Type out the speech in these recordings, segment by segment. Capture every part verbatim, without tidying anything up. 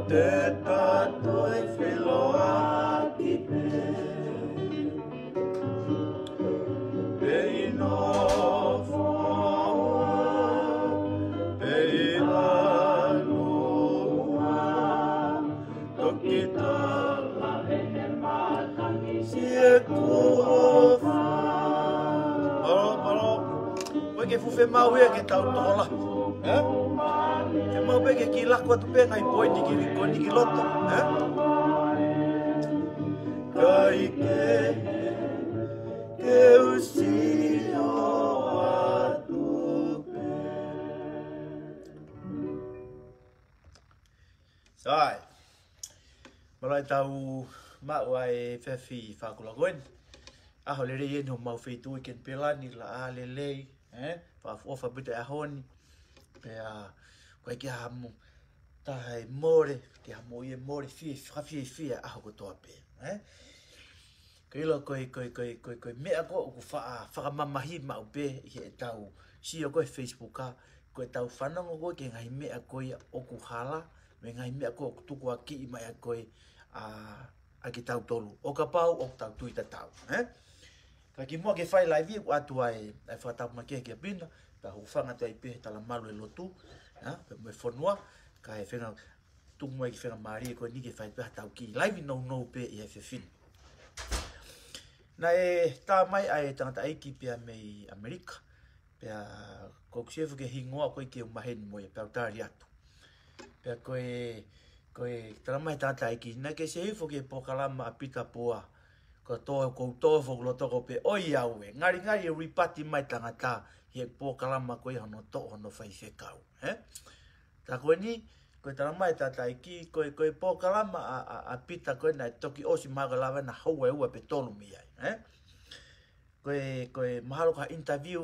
Te tatoi feloaki pē, pei no foa, pei anua, toki tala ʻene matangi siʻeku ʻofa. Mālō, mālō. Ko e ke fufe mau ia ke tau tola. Ē? Ke mau pē ke kiʻi lako atu pē ngaahi poini ki, ko eni ki loto. Ē? Kae ke, ke u sio atu pē. Sai. Mālō e tau maʻu ʻa e efiafi fakakoloa ko eni. ʻAho lelei eni homau feituʻu ʻi Kenipela ni, laʻā lelei, ē? Fakaʻofoʻofa ʻaupito e ʻaho ni. Pea, ko e ke hamu, taha e mole, ke hamu ʻi e mole, fie, fakafiefia ʻaho kotoa pē, ē? Ke ʻilo ko e, ko e, ko e, ko e, ko e meʻa ko ē ʻoku faʻa, fakamamahi maʻu pē ʻi heʻetau sio ko ē Facebook ā, ko ʻetau fanongo ko ē ki he ngaahi meʻa ko ia ʻoku hala, mo e ngaahi meʻa ko ē ʻoku tukuakiʻi mai ʻa ko ē, ʻa, ʻa kitautolu. ʻO kapau ʻoku tau tui tatau, ē? Ka kimuʻa ke fai laivi ʻoku ʻoatu ai ʻa e fakatapu makehe kia Pina, pea hūfanga atu ai pē he talamalu e lotu, ē? Pea mo e fonua, kae fenga tuku mai ki fenga mālie ko eni ke fai pē ha tau kiʻi laivi nounou pē ʻi he efiafi ni. Naʻe tā mai ʻa e tangataʻeiki pea mei ʻAmelika, pea ʻoku ou sio hifo ki he hingoa ko ē ke u maheni mo ia pea u tali atu. Pea ko e, ko e tala mai tangataʻeiki, naʻa ke sio hifo ki he polokalama ʻa Pita Pua, ko tō, ko tō foki loto ko pē ʻoi au ē. Ngalingali e ripati mai tangata he polokalama ko ia hono toʻo hono faifekau, ē? Tā ko eni, ko e tala mai tangataʻeiki, ko e, ko e polokalama ʻa, ʻa, ʻa Pita ko ē naʻe toki ʻosi mahalo ko e lava ʻena houa ʻe ua pe tolu mei ai, ē? Ko e, ko e mahalo ko ha interview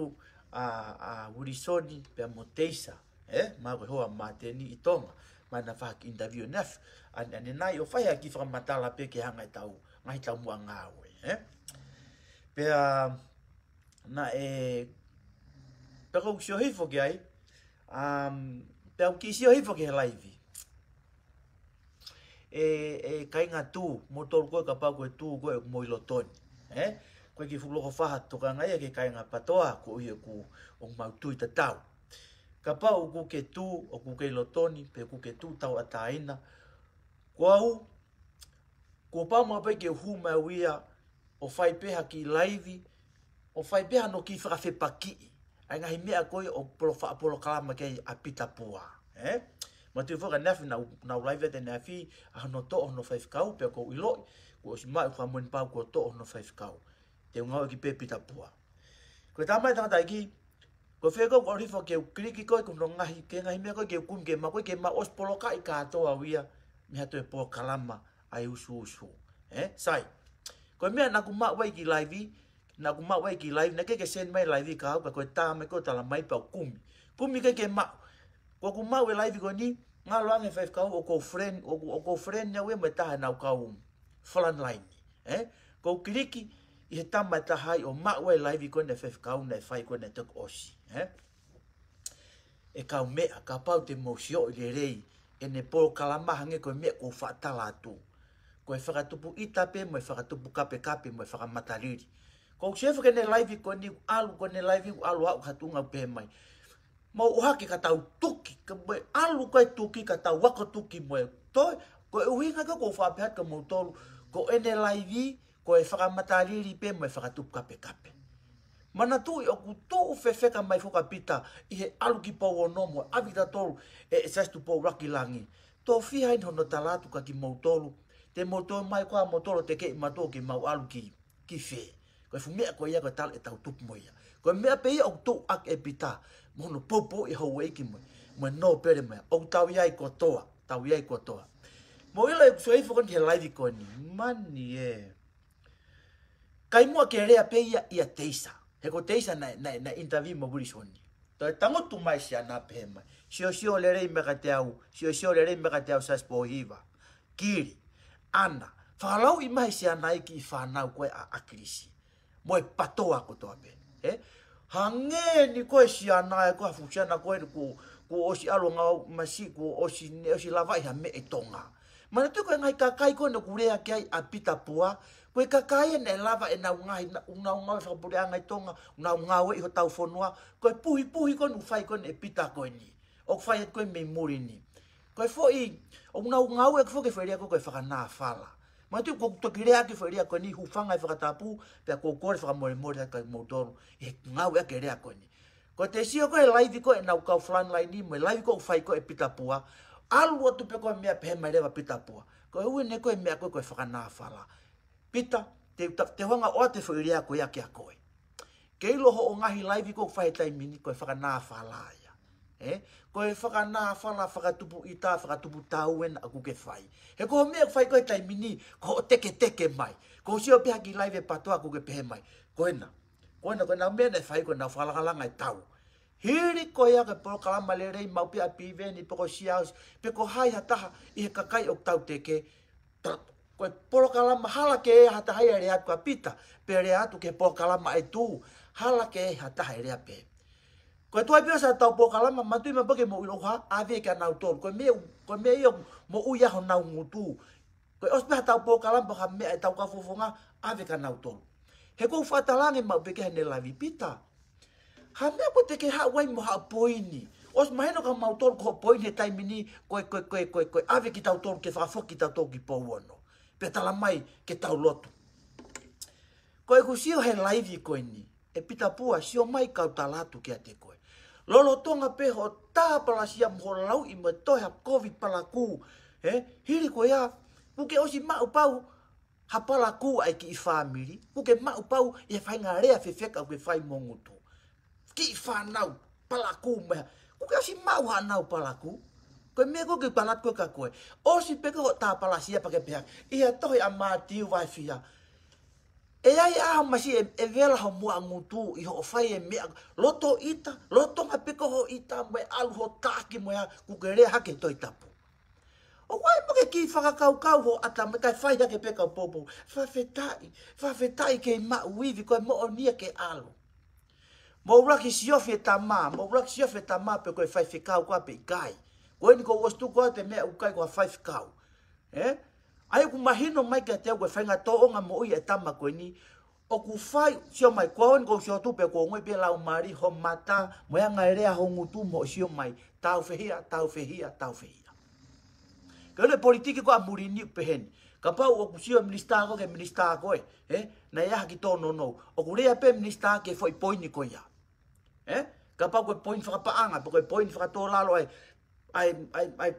ʻa, ʻa Uilisoni pea mo Teisa, ē? Mahalo ko e hoa Māteni ʻi Tonga, mai na fai ha kiʻi interview ʻaneafi, ʻane, ʻanenai ʻo fai ha kiʻi fakamatala pē ke hanga ʻe tau, ngaahi taumuʻa ngāue, ē? Pea, naʻe, pea ʻoku ou sio hifo ki ai, um, pea ʻoku ou kiʻi sio hifo ki he laivi. ʻE, ʻe kāinga Tū, moutolu ko ē kapau ko e Tū ko ē ʻoku mou ʻi loto ni, ē? Ko e kiʻi fuʻu loko faha tokanga ia ki he kāinga PATOA, koeʻuhi ʻoku, ʻoku mau tui tatau. Kapau ʻoku ke Tū, ʻoku ke ʻi loto ni, pe ʻoku ke Tū tauʻatāina, ko au, kuo pau maʻu pē ke u hū mai au ia, ʻo fai pē ha kiʻi laivi, ʻo fai pē hano kiʻi fakafepakiʻi ʻa e ngaahi meʻa ko ē ʻoku polo-, faʻa polokalama ki ai ʻa Pita Pua, ē? Mou tui foki ʻaneafi naʻa ku, naʻa ku laivi atu ʻaneafi ʻa hono toʻo hono faifekau, pea ʻoku ou ʻiloʻi kuo ʻosi maʻu e fakamoʻoni pau kuo toʻo hono faifekau. Te u ngāueʻaki pē Pita Pua. Ko e tala mai tangataʻeiki, ko e fekau ko ʻoku ou hifo ke u kiliki ko ē ki hono ngaahi, ki he ngaahi meʻa ko ē ke u kumi ke ma ko ē ke ma ʻosi polokaʻi kātoa au ia mei ha toe polokalama ʻa e usuusu, ē? Sai. Ko e meʻa naʻa ku maʻu ai e kiʻi laivi, naʻa ku maʻu ai e kiʻi laivi, naʻe ʻikai ke send mai e laivi kia au, ka ko e tā mai ko ē ʻo tala mai pea u kumi. Kumi ke ke maʻu. Ko ʻeku maʻu e laivi ko eni, ngalo ange faifekau ʻoku ou friend, ʻoku, ʻoku ou friend au ia mo e taha ʻenau kau frontline, ē? Ko u kiliki ʻi he tama ʻe taha ai ʻo maʻu ai e laivi ko eni ʻa e faifekau naʻe fai ko ē naʻe toki ʻosi, ē? ʻE kau meʻa, kapau te mou sio lelei ʻene polokalama hangē ko e meʻa ʻoku ou faʻa tala atu. Ko e fakatupu ʻita pē mo e fakatupu kapekape mo e fakamatalili. Ko u sio hifo ki heʻene laivi ko eni, ʻalu ko ʻene laivi, ʻalu ʻo aʻu ki ha tuʻunga ʻo pehē mai, mou ʻohake ka tau tuki, ka mo e ʻalu ko ē tuki ka tau ako tuki mo e toe, ko e ʻuhinga ko ē ʻoku ou faʻa pehē atu kia moutolu, ko ʻene laivi, ko e fakamatalili pē mo e fakatupu kapekape. Manatuʻi ʻoku tuʻu fefeka mai foki ʻa Pita ʻi he ʻalu ki Pouono mo ʻave kitautolu ʻe, ʻe Siaosi Tupou Lakilangi. Tofiha eni hono tala atu kia kimoutolu, te mou toe mai ko ā moutolu ʻo tekeʻi mautolu ke mau ʻalu ki, ki fē. Ko e fuʻu meʻa ko ia ko e tala ʻetau tupu mo ia. Ko e meʻa pē ia ʻoku tuʻu ʻaki ʻe Pita mo hono poupouʻi e houʻeiki mo, mo e nōpele mo ia. ʻOku tau ʻi ai kotoa, tau ʻi ai kotoa. Mou ʻilo ʻeku sio hifo ko eni he laivi ko eni. Mani ē. Kai muʻa ke lea pē ia ʻia Teisa. He ko Teisa naʻe, naʻe, naʻe interview mo Uilisoni. Toe tangutu mai e siana pehē mai, siosio lelei mai kiate au, siosio lelei mai kiate au Siaosi Pōhiva. Kili, ʻAna, fakalauʻi mai e siana ʻa e kiʻi fānau ko ē ʻa ʻAkilisi mo e PATOA kotoa pē. Ē? Hangē ni ko e siana ē ko e fuʻu siana ko ē kuo, kuo ʻosi ʻalu ngāue masiʻi, kuo ʻosi ne ʻosi lavaʻi ha meʻa ʻi Tonga. Manatuʻi ko e ngaahi kakai ko ē naʻa ku lea ki ai ʻa Pita Pua, ko e kakai ē naʻe lava ʻenau ngaahi, naʻa nau ngāue fakapuleʻanga ʻi Tonga, naʻa nau ngāue ʻi hotau fonua, ko e puhipuhi ko ē naʻe fai ko ē ʻe Pita ko eni. ʻOku fai atu ko ē mei muli ni. Ko e foʻi, ʻoku nau ngāueʻaki foki e foʻi lea ko ē ko e fakanāfala. Manatuʻi ʻoku ou toki leaʻaki e foʻi lea ko eni, hūfanga he fakatapu, pea ʻoku ou kole fakamolemole atu kiate kimoutolu ʻi he ngāueʻaki e lea ko eni. Ko ʻete sio ko ē he laivi ko ē ʻenau kau frontline ni, mo e laivi ko ē ʻoku fai ko ē ʻe Pita Pua, ʻalu atu pē ko ē meʻa pehē mai leva ʻa Pita Pua. Ko e ʻuhinga ko ē meʻa ko ē ko e fakanāfala. Pita, te, te, te u hanga ʻo ʻoatu e foʻi lea ko ia kiate koe. Ke ʻilo hoʻo ngaahi laivi ko ē ʻoku fai he taimi ni ko e fakanāfala ia. Ē? Ko e fakanāfala, fakatupu ʻita, fakatupu tau ena ʻoku ke fai. He ko e meʻa ʻoku fai ko ē he taimi ni, ko hoʻo teketeke mai. Ko e sio pē ha kiʻi laivi ʻa Pita Pua ʻoku ke pehē mai. Ko ena. Ko ena, ko ena meʻa naʻe fai ko ena fakalakalaka e tau. Hili ko ia ko e polokalama lelei maʻu pē ʻa Piveni, pe ko Siaosi, pe ko hai ha taha ʻi he kakai ʻoku tau teke, ta-, ko e polokalama hala ke ʻi ai ha taha ia ʻe lea atu kia Pita, pe lea atu ki he polokalama ʻe tū, hala ke ʻi ai ha taha ʻe lea pē. Ko e tuai pē ʻosi ʻetau polokalama, manatuʻi mai pē ke mou ʻilo ha, ʻave kia nautolu. Ko e meʻa, ko e meʻa ia ʻoku moʻui ai honau ngutu. Ko e ʻosi pē haʻatau polokalama pe ha meʻa ʻetau kau fofonga, ʻave kia nautolu. He ʻoku ou fakatalange maʻu pē ki heʻene laivi Pita. Ha meʻa ʻoku te ke haʻu ai mo ha poini. ʻOsi mahino kia mautolu ko hoʻo poini he taimi ni, ko e, ko e, ko e, ko e, ko e ʻave kitautolu ke fakafoki kitautolu ki Pouono. Pea tala mai ke tau lotu. Ko ʻeku sio he laivi ko eni, ʻe Pita Pua, sio mai kau tala atu kiate koe. Lolotonga pē hoʻo tāpalasia mo hoʻo lauʻi mo e toe ha kovi palakū, ē? Hili ko ia, ʻoku ke ʻosi maʻu pau ha palakū ʻa e kiʻi fāmili, ʻoku ke maʻu pau ʻi he faʻahinga lea fefeka ʻoku ke fai mo ho ngutu. Kiʻi fānau, palakū mo e hā. ʻOku ke ʻosi maʻu haʻanau palakū. Ko e meʻa ko ē ke palakū kia koe. ʻOsi pē ko ē hoʻo tāpalasia pea ke pehē. ʻI he tohi ʻa Mātiu vahe fiha. ʻE ʻi ai ʻaho masiʻi ʻe, ʻe vela ho muʻa ngutu ʻi hoʻo fai e meʻa. Loto ʻita, lolotonga pē ko hoʻo ʻita mo e ʻalu hoʻo taki mo e hā, ʻoku ke lea hake he Tohi Tapu. ʻOku ʻi ai pē ke kiʻi fakakaukau ho ʻatamai kae fai hake pē kau poupou. Fakafetaʻi, fakafetaʻi kei maʻu ivi ko e moʻoni ia ke ʻalu. Mou ʻuluaki siofi e tama, mou ʻuluaki siofi e tama pe ko e faifekau koā pe ʻikai. Ko eni ʻoku ou ʻosi tuku atu e meʻa ʻoku ʻikai ko ha faifekau. Ē? ʻA ia ʻoku mahino mai kiate au ko e faʻahinga tōʻonga moʻui e tama ko eni, ʻoku fai, sio mai, ko au eni ʻoku ou sio atu pē ʻoku ou ongoʻi pē laumālie, ho mata, mo e anga e lea ho ngutu mo sio mai, tāufehiʻa, tāufehiʻa, tāufehiʻa. Ke ʻilo e politiki ko ē ʻa muli ni ʻoku pehē ni. Kapau ʻoku sio e minisitā ko ē ki he minisitā ko ē, ē? Naʻe ʻi ai ha kiʻi tōnounou. ʻOku lea pē minisitā ki he foʻi poini ko ia. Ē? Kapau ko e poini fakapaʻanga, pe ko e poini fakatōlalo ai, ai, ai, ai,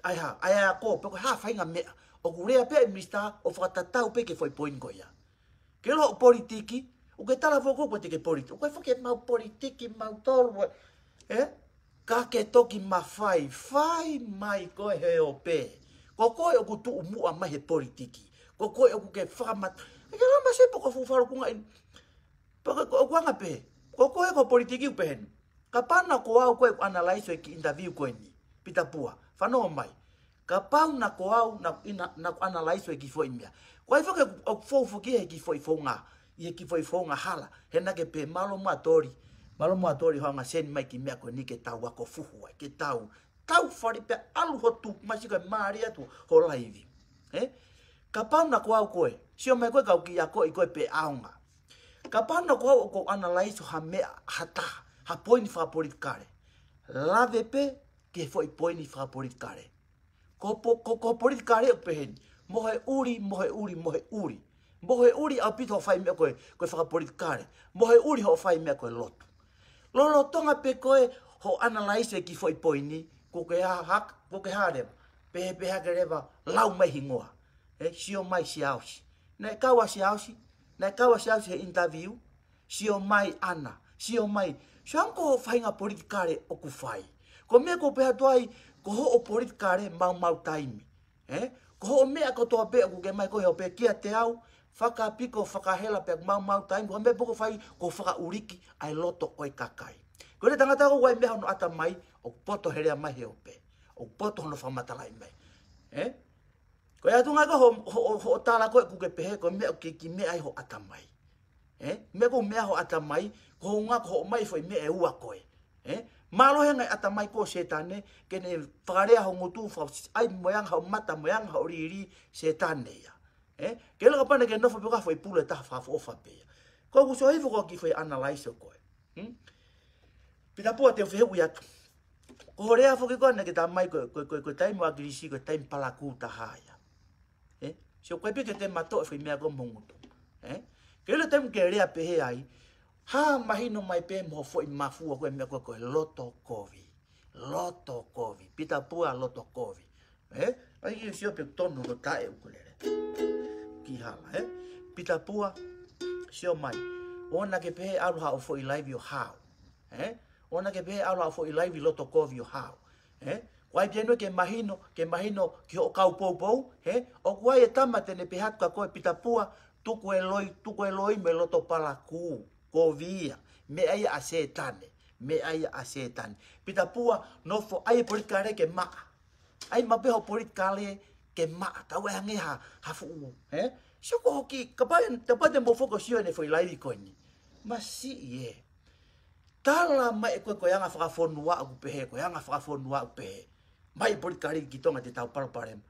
ai hā, ai ako, pe ko e hā faʻahinga meʻa. ʻOku lea pē minisitā ʻo fakatatau pē ki he foʻi poini ko ia. Ke ʻilo hoʻo politiki, ʻoku ke tala foki ʻoku ʻikai te ke politiki. ʻOku ʻikai foki ke mau politiki mautolu, ē? Ka ke toki mafai, fai mai koe he ope. Ko koe ʻoku tuʻu muʻa mai he politiki. Ko koe ʻoku ke fakamat-, ʻikai ke lama se poko fufalu kunga in-, poko, ko, ʻoku anga pē. Ko koe ko politiki ʻoku pehē ni. Kapau naʻa ko au ko ē ʻoku analyze e kiʻi interview ko eni. Pita Pua, fanongo mai. Kapau naʻa ko au, naʻa, ina, naʻa ku analyze e kiʻi foʻi meʻa. Ko e foʻi ke, ʻoku fou foki he kiʻi foʻi founga, ʻi he kiʻi foʻi founga hala. He naʻa ke pehē mālō Moatoli. Mālō Moatoli hoʻo hanga ʻo send mai e kiʻi meʻa ko eni ke tau ako fuhu ai, ke tau, tau fali pea ʻalu hoʻo tuʻu masiʻi ko e mālie atu hoʻo laivi. Ē? Kapau naʻa ko au ko ē, sio mai ko ē kau kiʻi akoʻi ko ē pe ʻaonga. Kapau naʻa ko au ʻoku ou analyze ha meʻa, ha taha, ha poini fakapolitikale. Lave pē ki he foʻi poini fakapolitikale. Ko po-, ko, ko politikale ʻoku pehē ni. Mohe ʻuli, mohe ʻuli, mohe ʻuli. Mohe ʻuli ʻaupito hoʻo fai meʻa ko ē, ko e fakapolitikale. Mohe ʻuli hoʻo fai meʻa ko e lotu. Lolotonga pē ko ē hoʻo analyze e kiʻi foʻi poini, ʻoku ke hā hak-, ʻoku ke hā leva. Pehē, pehē hake leva, lau mai hingoa. Ē, sio mai Siaosi. Naʻe kau ʻa Siaosi, naʻe kau ʻa Siaosi he interview, sio mai ʻAna, sio mai. Sio ange ko hoʻo faʻahinga politikale ʻoku fai. Ko e meʻa ʻoku ou pehē atu ai, ko hoʻo politikale maumau taimi. Ē? Ko hoʻo meʻa kotoa pē ʻoku ke ʻomai ko ē he ope kiate au, fakapiko, fakahela pē maumau taimi, ko e meʻa pē ʻoku fai, ko e fakaʻuliʻi ʻa e loto ʻo e kakai. Ko e tangata ʻoku ʻi ai e meʻa hono ʻatamai, ʻoku poto he lea mai he ope. ʻOku poto hono fakamatalaʻi mai. Ē? Ko e ʻuhinga ko ē hoʻo, hoʻo, hoʻo tala ko ē ʻoku ke pehē, ko e meʻa ʻoku ke kiʻi meʻa ai hoʻo ʻatamai. Ē? Meʻa ʻoku meʻa hoʻo ʻatamai, ko e ʻuhinga ko hoʻo ʻomai e foʻi meʻa ʻe ua ko ē. Ē? Mālohi ange ʻatamai ko Sētane, ke ne fakalea ho ngutu, fakaʻai mo e anga ho mata, mo e anga ho lili, Sētane ia. Ē? Ke laka pana ke nofo pē ka foʻi pule taha fakaʻofoʻofa pē ia. Ko ʻeku sio hifo ko e kiʻi foʻi analyze ʻo koe. Hmm? Pita Pua, te u fehuʻi atu. Ko hoʻo lea foki ko ena ke tā mai ko, ko, ko, ko e taimi ʻo ʻAkilisi ko e taimi palakū taha ia. Ē? Sio, ʻoku ʻikai pē ke te matoʻi e foʻi meʻa ko ē mo ho ngutu. Ē? Ke ʻilo e taimi ke lea pehē ai, hā mahino mai pē mo ho foʻi mafua ko e meʻa ko, ko e loto kovi. Loto kovi. Pita Pua loto kovi. Ē? ʻAi ke sio pe tonu no taʻe ukulele. Ki hala, ē? Pita Pua, sio mai. ʻOua naʻa ke pehē ʻalu haʻo foʻi laivi ʻo hao. Ē? ʻOua naʻa ke pehē ʻalu haʻo foʻi laivi loto kovi ʻo hao. Ē? Ko ai pē ʻa eni ke mahino, ke mahino ki hoʻo kau poupou, ē? ʻOku ʻi ai e tama te ne pehē atu kia koe, Pita Pua, tuku e loi, tuku e loi mo e loto palakū, kovi ia. Meʻa ia ʻa Sētane, meʻa ia ʻa Sētane. Pita Pua, nofo ʻai e politikale ke maʻa. ʻAi maʻu pē hoʻo politikale ke maʻa, kae ʻoua ʻe hangē ha, ha fuʻu, ē? Sio ko hoki, kapau, kapau te mou foki ʻo sio ʻene foʻi laivi ko eni. Masiʻi ē. Tala mai ʻe koe ko e anga fakafonua ʻoku pehē, ko e anga fakafonua ʻoku pehē. Mai politikale ki Tonga te tau palopalema.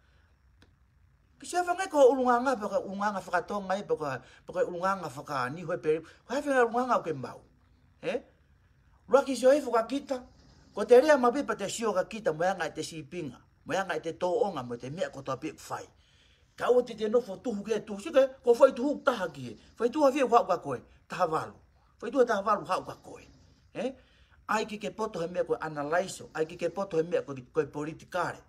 Ke sio hifo ange ko e ʻulungaanga pe ko e ʻulungaanga fakatonga ia, pe ko e, pe ko e ʻulungaanga fakaniuhepeli. Ko e hā e foʻi ʻulungaanga ʻoku ke maʻu. Ē? Lua ke sio hifo kia kita. Ko ʻete lea maʻu pē pea te sio kia kita, mo e anga ʻete sīpinga, mo e anga ʻete tōʻonga, mo ʻete meʻa kotoa pē ʻoku fai. Kae ʻoua te te nofo tuhu ke tuhu, sio ki he, ko e foʻi tuhu taha ki he. Foʻi tuhu ʻe fiha ʻoku haʻu kia koe, taha valu. Foʻi tuhu ʻe taha valu haʻu kia koe. Ē? ʻAi ke ke poto he meʻa ko e analyze, ʻai ke ke poto he meʻa ko e, ko e politikale.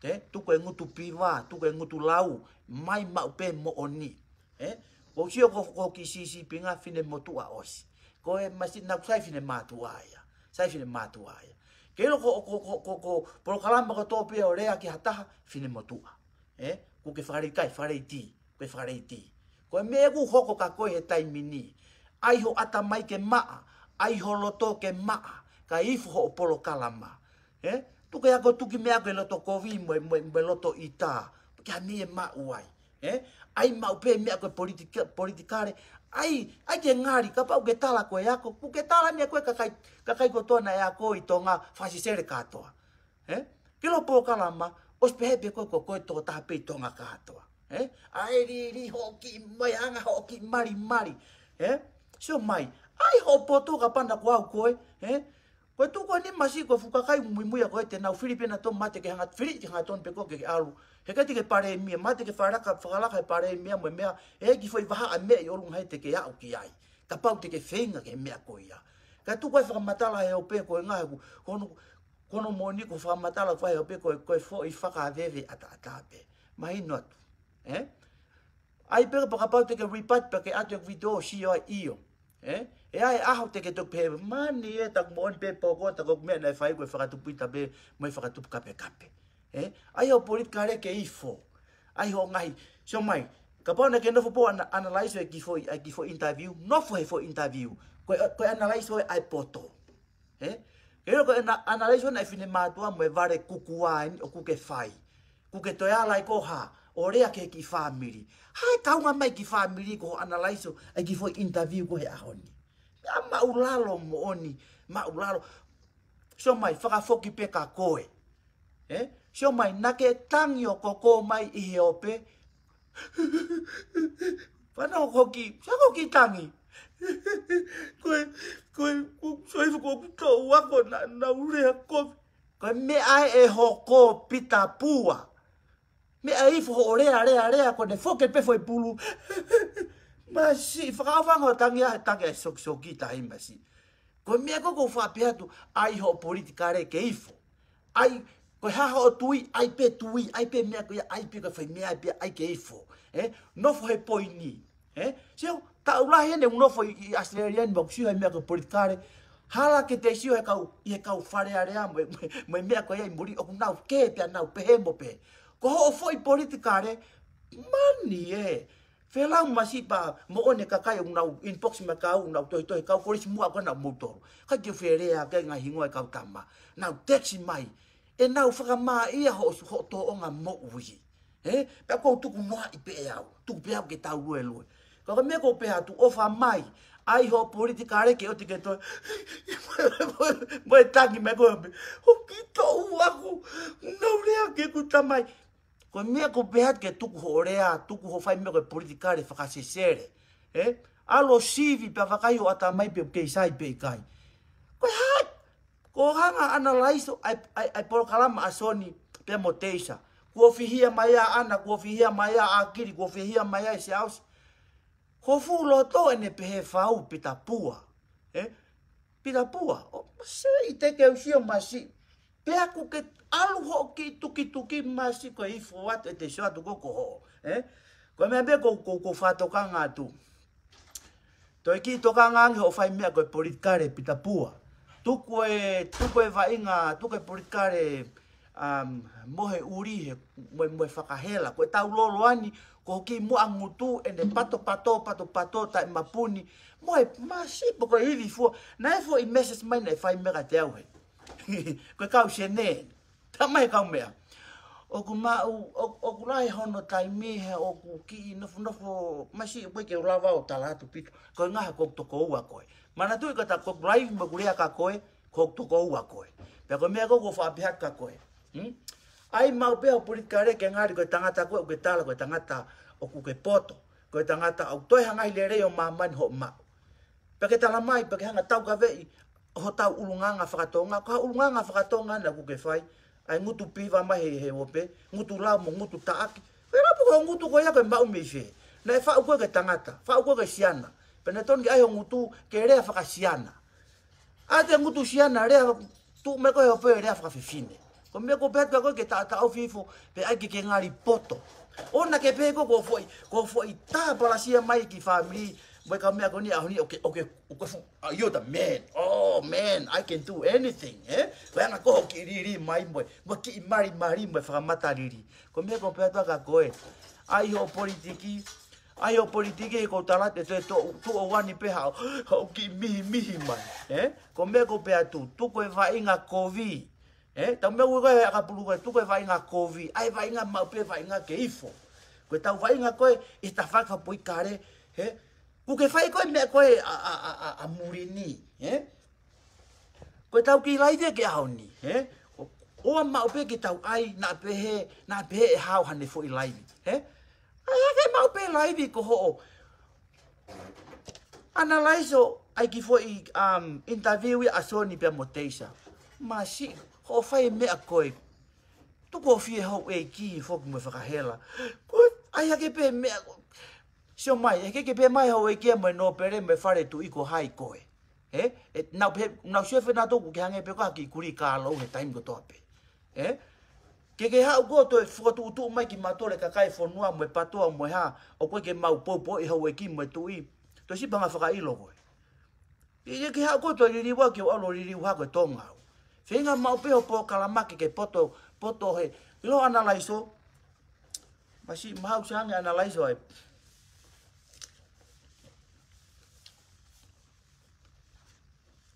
Ē? Tuku e ngutu piva, tuku e ngutu lau, mai maʻu pē moʻoni. Ē? Ko e sio ko, ko e kiʻi sīpinga fine motuʻa ʻosi. Ko e masiʻi naʻa ku sai fine mātuʻa ia. Sai fine mātuʻa ia. Ke ʻilo ko, ko, ko, ko, ko polokalama kotoa pē ʻo lea ki ha taha, fine motuʻa. Ē? Kuo ke fakaleʻi kai, fakaleʻi tī, kuo ke fakaleʻi tī. Ko e meʻa ʻoku hoko kia koe he taimi ni. ʻAi ho ʻatamai ke maʻa, ʻai ho loto ke maʻa, kae ifo hoʻo polokalama. Ē? Tuku e ako tuki meʻa ko e loto kovi mo e, mo e, mo e loto ʻita. Ke hami e maʻu ai. Ē? ʻAi maʻu pē meʻa ko e politika-, politikale. ʻAi, ʻai ke ngali, kapau ke tala ko e ako, kuo ke tala ʻeni ko e kakai, kakai kotoa naʻe ako ʻi Tonga, fakasesele kātoa. Ē? Ke ʻilo polokalama, ʻosi pehē pē ko e, ko e, ko e tokotaha pē ʻi Tonga kātoa. Ē? ʻAi lili hoʻo kiʻi mo e anga hoʻo kiʻi malimali. Ē? Sio mai, ʻai hoʻo poto kapau naʻa ko au koe, ē? Ko e tuʻu ko eni masiʻi ko e fuʻu kakai muimui ʻa koe te nau fili pē nautolu mate ke hanga, fili ke hangatonu pē koe ke ʻalu. He ʻikai te ke palēmia, mate ke fakalaka, fakalaka he palēmia mo e meʻa, ʻe ʻi ai e kiʻi foʻi vahaʻa meʻa ʻi ʻolunga he te ke aʻu ki ai. Kapau te ke feinga ki he meʻa ko ia. Ka tuku ai fakamatala he ope ko e ngaahi ʻoku, ko hono, ko hono moʻoni ko e fakamatala ko e ope ko e, ko e foʻi fakaveve ʻataʻatā pē. Mahino atu. Ē? ʻAi pē kapau te ke rebut pē ke ʻatu e vitiō ʻo sio ai ʻio. Ē? ʻE ʻi ai e ʻaho te ke toki pehē, mani ē, taku moʻoni pē poko, taku meʻa naʻe fai ko e fakatupu ʻita pē, mo e fakatupu kapekape. Ē? ʻAi hoʻo politikale ke ifo. ʻAi hoʻo ngaahi, sio mai, kapau naʻa ke nofo pē ʻo ana-, analyze e kiʻi foʻi, e kiʻi foʻi interview, nofo he foʻi interview. Ko e, ko e analyze ʻo e ʻai poto. Ē? Ke ʻilo ko e ana-, analyze ʻo e fine mātuʻa mo e vale kukua eni ʻoku ke fai. Kuo ke toe ala ʻi ko ha, ʻo lea ki he kiʻi fāmili. Hā e kaunga mai kiʻi fāmili ko hoʻo analyze ʻo e kiʻi foʻi interview ko ē he ʻaho ni. Meʻa māʻulalo moʻoni, māʻulalo. Sio mai, fakafoki pē kia koe. Ē? Sio mai, naʻa ke tangi ʻo koko mai ʻi he ope. Fana ʻo koki, sa koki tangi. Ko e, ko e, ko e, sio hifo ko ʻeku toʻu ako naʻa nau lea kovi. Ko e meʻa ē ʻe hoko Pita Pua. Meʻa ē ifo hoʻo lea, lea, lea, ko ʻene foki pē foʻi pulu. Masiʻi, fakaʻofa ange hoʻo tangi ʻa e tangi ʻa e sokisoki tahi masiʻi. Ko e meʻa ko ē ʻoku ou faʻa pehē atu, ʻai hoʻo politikale ke ifo. ʻAi, ko e hā hoʻo tui, ʻai pē tui, ʻai pē meʻa ko ia, ʻai pē ko e foʻi meʻa, ʻai pē, ʻai ke ifo. Ē? Nofo he poini. Ē? Sio, taʻu lahi eni ʻeku nofo ʻi, ʻi Australia ni, mo ʻeku sio he meʻa ko e politikale. Hala ke te sio he kau, ʻi he kau Fale Alea mo, mo, mo e meʻa ko ia ʻi muli, ʻoku nau kē pē ʻa nau pehē mo pehē. Ko hoʻo foʻi politikale, mani ē. Felau masiʻi pē moʻoni e kakai ʻoku nau inbox mai kia au, nau tohitohi kau kolisi muʻa ko ē naʻa mou tolo. Kae ke u fie lea ki he ngaahi hingoa e kau tama. Nau text mai. ʻE nau fakamāʻia hoʻo, hoʻo tōʻonga moʻui. Ē? Pea ʻoku ou tuku noaʻi pē au. Tuku pē au ke tau luelue. Ka ko e meʻa ʻoku ou pehē atu ʻofa mai. ʻAi hoʻo politikale ke ʻoua te ke toe. Mo e tangi mai ko ē. ʻOku kiʻi toʻu ʻaku. Nau lea ke ku tamai. Ko e meʻa ʻoku pehē atu ke tuku hoʻo lea, tuku hoʻo fai meʻa ko e politikale fakasesele. Ē? ʻAlu ʻo sivi pea vakai hoʻo ʻatamai pe ʻoku kei sai pe ʻikai. Ko e hā? Ko e hanga ʻanalaiso ʻa e, ʻa e, ʻa e polokalama ʻa Soni pea mo Teisa. Kuo fihia mai ʻa ʻAna, kuo fihia mai ʻa ʻAkili, kuo fihia mai ʻa Siaosi. Ko e fuʻu loto ʻene pehē fau Pita Pua. Ē? Pita Pua, ʻo masiʻi te ke u sio masiʻi. Pea ʻoku ke ʻalu hoʻo kiʻi tukituki masiʻi ko e ifo atu ʻete sio atu ko ko hoʻo. Ē? Ko e meʻa pē ko, ko, ko fakatokanga atu. Toe kiʻi tokanga ange hoʻo fai meʻa ko e politikale Pita Pua. Tuku e, tuku e vaʻinga, tuku e politikale, um, mo e ʻuli he, mo e, mo e fakahela. Ko e tau lolo ʻeni, ko hoʻo kiʻi muʻa ngutu, ʻene patopato, patopato, taʻe mapuni. Mo e masiʻi pe ko e ivi fua. Naʻe foʻi message mai naʻe fai meʻa kiate au he. Ko e kau sene. Tamai kau meʻa. ʻOku maʻu, ʻo-, ʻoku lahi hono taimi he ʻoku kiʻi nofonofo masiʻi ʻoku ʻikai ke u lava ʻo tala atu Pita. Ko e ngaha ko e tokoua koe. Manatuʻi ka ta ko e live mo ʻeku lea kia koe, ko e tokoua koe. Pea ko e meʻa ko ē ʻoku ou faʻa pehē atu kia koe. Hmm? ʻAi maʻu pē hoʻo politikale ke ngali ko e tangata ko ē ʻoku ke tala ko e tangata ʻoku ke poto. Ko e tangata ʻoku toe hanga ʻi lelei ʻo māmani hoʻo maʻu. Pea ke tala mai, pea ke hanga taukaveʻi hotau ʻulungaanga fakatonga, ko ha ʻulungaanga fakatonga naʻa ʻoku ke fai, ʻa e ngutu piva mai he, he ope, ngutu lau mo ngutu taʻaki. Ko e lapu ko e ngutu ko ia ko e maʻu mei fē. Naʻe faʻu koe ko e tangata, faʻu koe ko e siana. Pea naʻe tonu ke ʻai hoʻo ngutu ke lea fakasiana. ʻAi ʻete ngutu siana, lea tuʻu mai ko ē he ope lea fakafefine. Ko e meʻa ʻoku ou pehē atu kia koe ke taʻataʻofi hifo, pea ʻai ke ke ngali poto. ʻOua naʻa ke pehē ko e, ko e foʻi, ko e foʻi tā palasia mai ki he fāmili, mo e kau meʻa ko eni ʻaho ni, ʻoku ke, ʻoku ke, ʻoku ke fuʻu, ah, you're the man. Oh, man, I can do anything, ē? Ko e anga ko ē hoʻo kiʻi lili mai mo e, mo e kiʻi malimali mo e fakamatalili. Ko e meʻa ʻoku ou pehē atu kia koe. ʻAi hoʻo politiki, ʻai hoʻo politiki he ʻoku ou tala atu ʻe toe tuʻo, tuʻo uani pē haʻo, haʻo kiʻi mihimihi mai, ē? Ko e meʻa ʻoku ou pehē atu, tuku e vaʻinga kovi. Ē, tau meʻa ue koe ʻakapulu koe, tuku e vaʻinga kovi, ʻai vaʻinga maʻu pē vaʻinga ke ifo. Ko e tau vaʻinga ko ē, ʻi he tafaʻaki fakapolitikale, ē? ʻOku ke fai ko e meʻa ko ē ʻa, ʻa, ʻa, ʻa, ʻa muli ni, ē? Ko e tau kiʻi laivi ke ʻaho ni, ē? ʻO, ʻoua maʻu pē ke tau ʻai, naʻa pehē, naʻa pehē ʻe hao hane foʻi laivi, ē? ʻAi hake maʻu pē laivi ko hoʻo. Analaiso ʻa e kiʻi foʻi, um, interview ʻa Soni pea mo Teisa. Masiʻi, hoʻo fai meʻa ko ē. Tuku ʻo fie houʻeiki foki mo e fakahela. Ko e, ʻai hake pē meʻa ko. Sio mai, ʻe ke ke pē mai houʻeiki mo e nōpele mo e fale tuʻi ko hai koe. Ē? ʻE, nau pē, nau sio fē nautolu ʻoku ke hangē pē ko ha kiʻi kulī kālou he taimi kotoa pē. Ē? Ke ke haʻu koe ʻo toe fokotuʻutuʻu mai ki mātou e kakai fonua mo e patoa mo e hā, ʻoku ʻikai ke mau poupouʻi houʻeiki mo e tuʻi. Toe sipa ngā fakaʻilo koe. Ke, ke, ke haʻu koe ʻo toe liliu au ke u ʻalu ʻo liliu hako e Tonga au. Feinga maʻu pē hoʻo polokalama ke ke poto, poto he. ʻIlo analaiso. Masiʻi maʻu siʻi ange analaiso ai.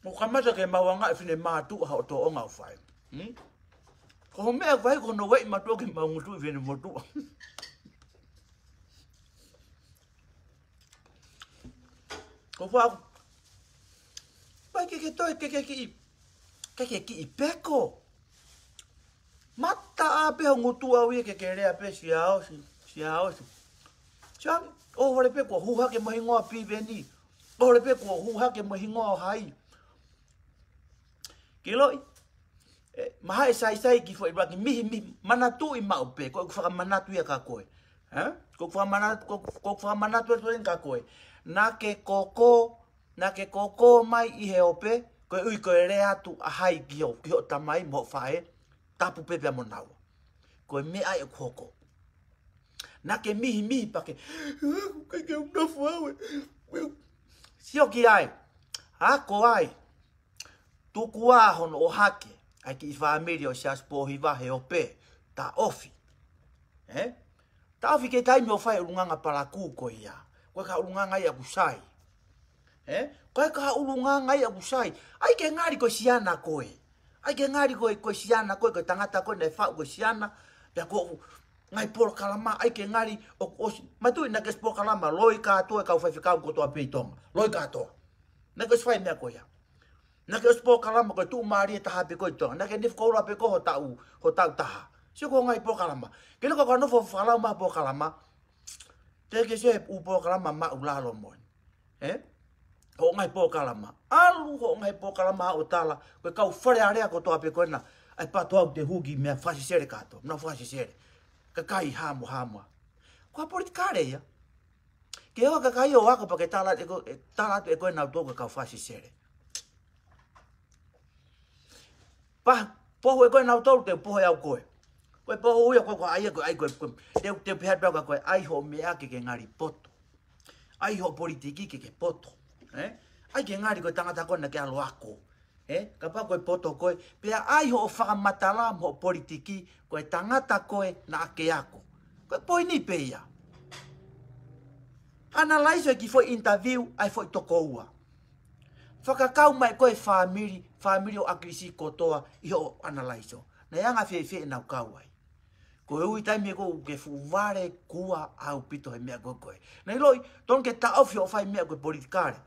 ʻOku kamata ke mau anga e fine mātuʻa haʻo tōʻonga ʻoku fai. Hmm? Ko hoʻo meʻa ʻoku fai ko hono ueʻi mātuʻa ke mau ngutu ʻi fine motuʻa. Ko fā, pai ke ke toe, ke ke kiʻi, ke ke kiʻi peko. Mata ʻā pē hoʻo ngutu au ia ke ke lea pē Siaosi, Siaosi. Siaosi, ʻohovale pē kuo hū hake mo e hingoa Piveni. ʻOhovale pē kuo hū hake mo e hingoa ʻo hai. Ke ʻiloʻi, ē, mahae saisai ki foʻi laki mihi, mihi, manatuʻi maʻu pē, ko ʻeku fakamanatu ia kia koe. Ē? Ko ʻeku fakamanatu, ko, ko ʻeku fakamanatu atu eni kia koe. Naʻa ke koko, naʻa ke koko mai ʻi he ope, koeʻuhi ko e lea atu ʻa hai ki hoʻo, ki hoʻo tamai mo hoʻo faʻē, tapu pē pea mo naua. Ko e meʻa ia ʻoku hoko. Naʻa ke mihi, mihi pea ke, ke, ke u nofo au ē. Sio ki ai. Ako ai. Tuku ā hono ʻohake ʻa e kiʻi fāmili ʻo Siaosi Pōhiva he ope, taʻofi. Ē? Taʻofi ki he taimi ʻoku fai ʻulungaanga palakū ko ia. Ko e ka ʻulungaanga ia ʻoku sai. Ē? Ko e ka ʻulungaanga ia ʻoku sai. ʻAi ke ngali ko e siana koe. ʻAi ke ngali ko e, ko e siana koe, ko e tangata koe naʻe faʻu ko e siana. Pea ko e ngaahi polokalama, ʻai ke ngali, ʻo, ʻosi, mātuʻa naʻa ke ʻosi polokalama, loi kātoa e kau faifekau kotoa pē ʻi Tonga. Loi kātoa. Naʻe ʻikai ʻosi fai meʻa ko ia. Naʻe ʻikai ʻosi polokalama ko e tuʻumālie taha pē ko e Tonga. Naʻe ʻikai nifo koula pē ko hotau, hotau taha. Sio ko e ngaahi polokalama. Ke loko ko e nofo falau ma polokalama. Te ke sio he ʻū polokalama maʻulalo moʻoni. Ē? Hoʻo ngaahi polokalama. ʻAlu hoʻo ngaahi polokalama ʻo tala. Ko e kau Fale Alea kotoa pē ko ena. ʻAi pato au te huki meʻa Fakasesele kātoa. Nau Fakasesele. Kakai hamo hamo. Ko e politikale ia. Ke ʻoua kakai ʻo ako pea ke tala atu ʻe ko-, ʻe tala atu ʻe koe nautolu ko e kau Fakasesele. Pea, pohu ʻe koe nautolu te u pohu ʻe au koe. Ko e pohu ia ko e ko ai ko ai ko e, ko e, te u, te u pehē atu ka ko e ʻai hoʻo meʻa ke ke ngali poto. ʻAi hoʻo politiki ke ke poto. Ē? ʻAi ke ngali ko e tangata ko ena ke ʻalu ako. Ē, kapau ko e poto koe, pea ʻai hoʻo fakamatala mo hoʻo politiki, ko e tangata koe naʻa ke ako. Ko e poini pē ia. Analaiso e kiʻi foʻi interview, ʻai foʻi toko ua. Fakakau mai ko e fāmili, fāmili ʻo ʻAkilisi kotoa ʻi hoʻo analaiso. Naʻe anga fēfē ʻenau kau ai. Ko e ui taimi ko ē ke fuʻu vale kua ʻaupito he meʻa ko ē ko ē. Naʻe ʻiloʻi, tonu ke taʻofi hoʻo fai meʻa ko e politikale.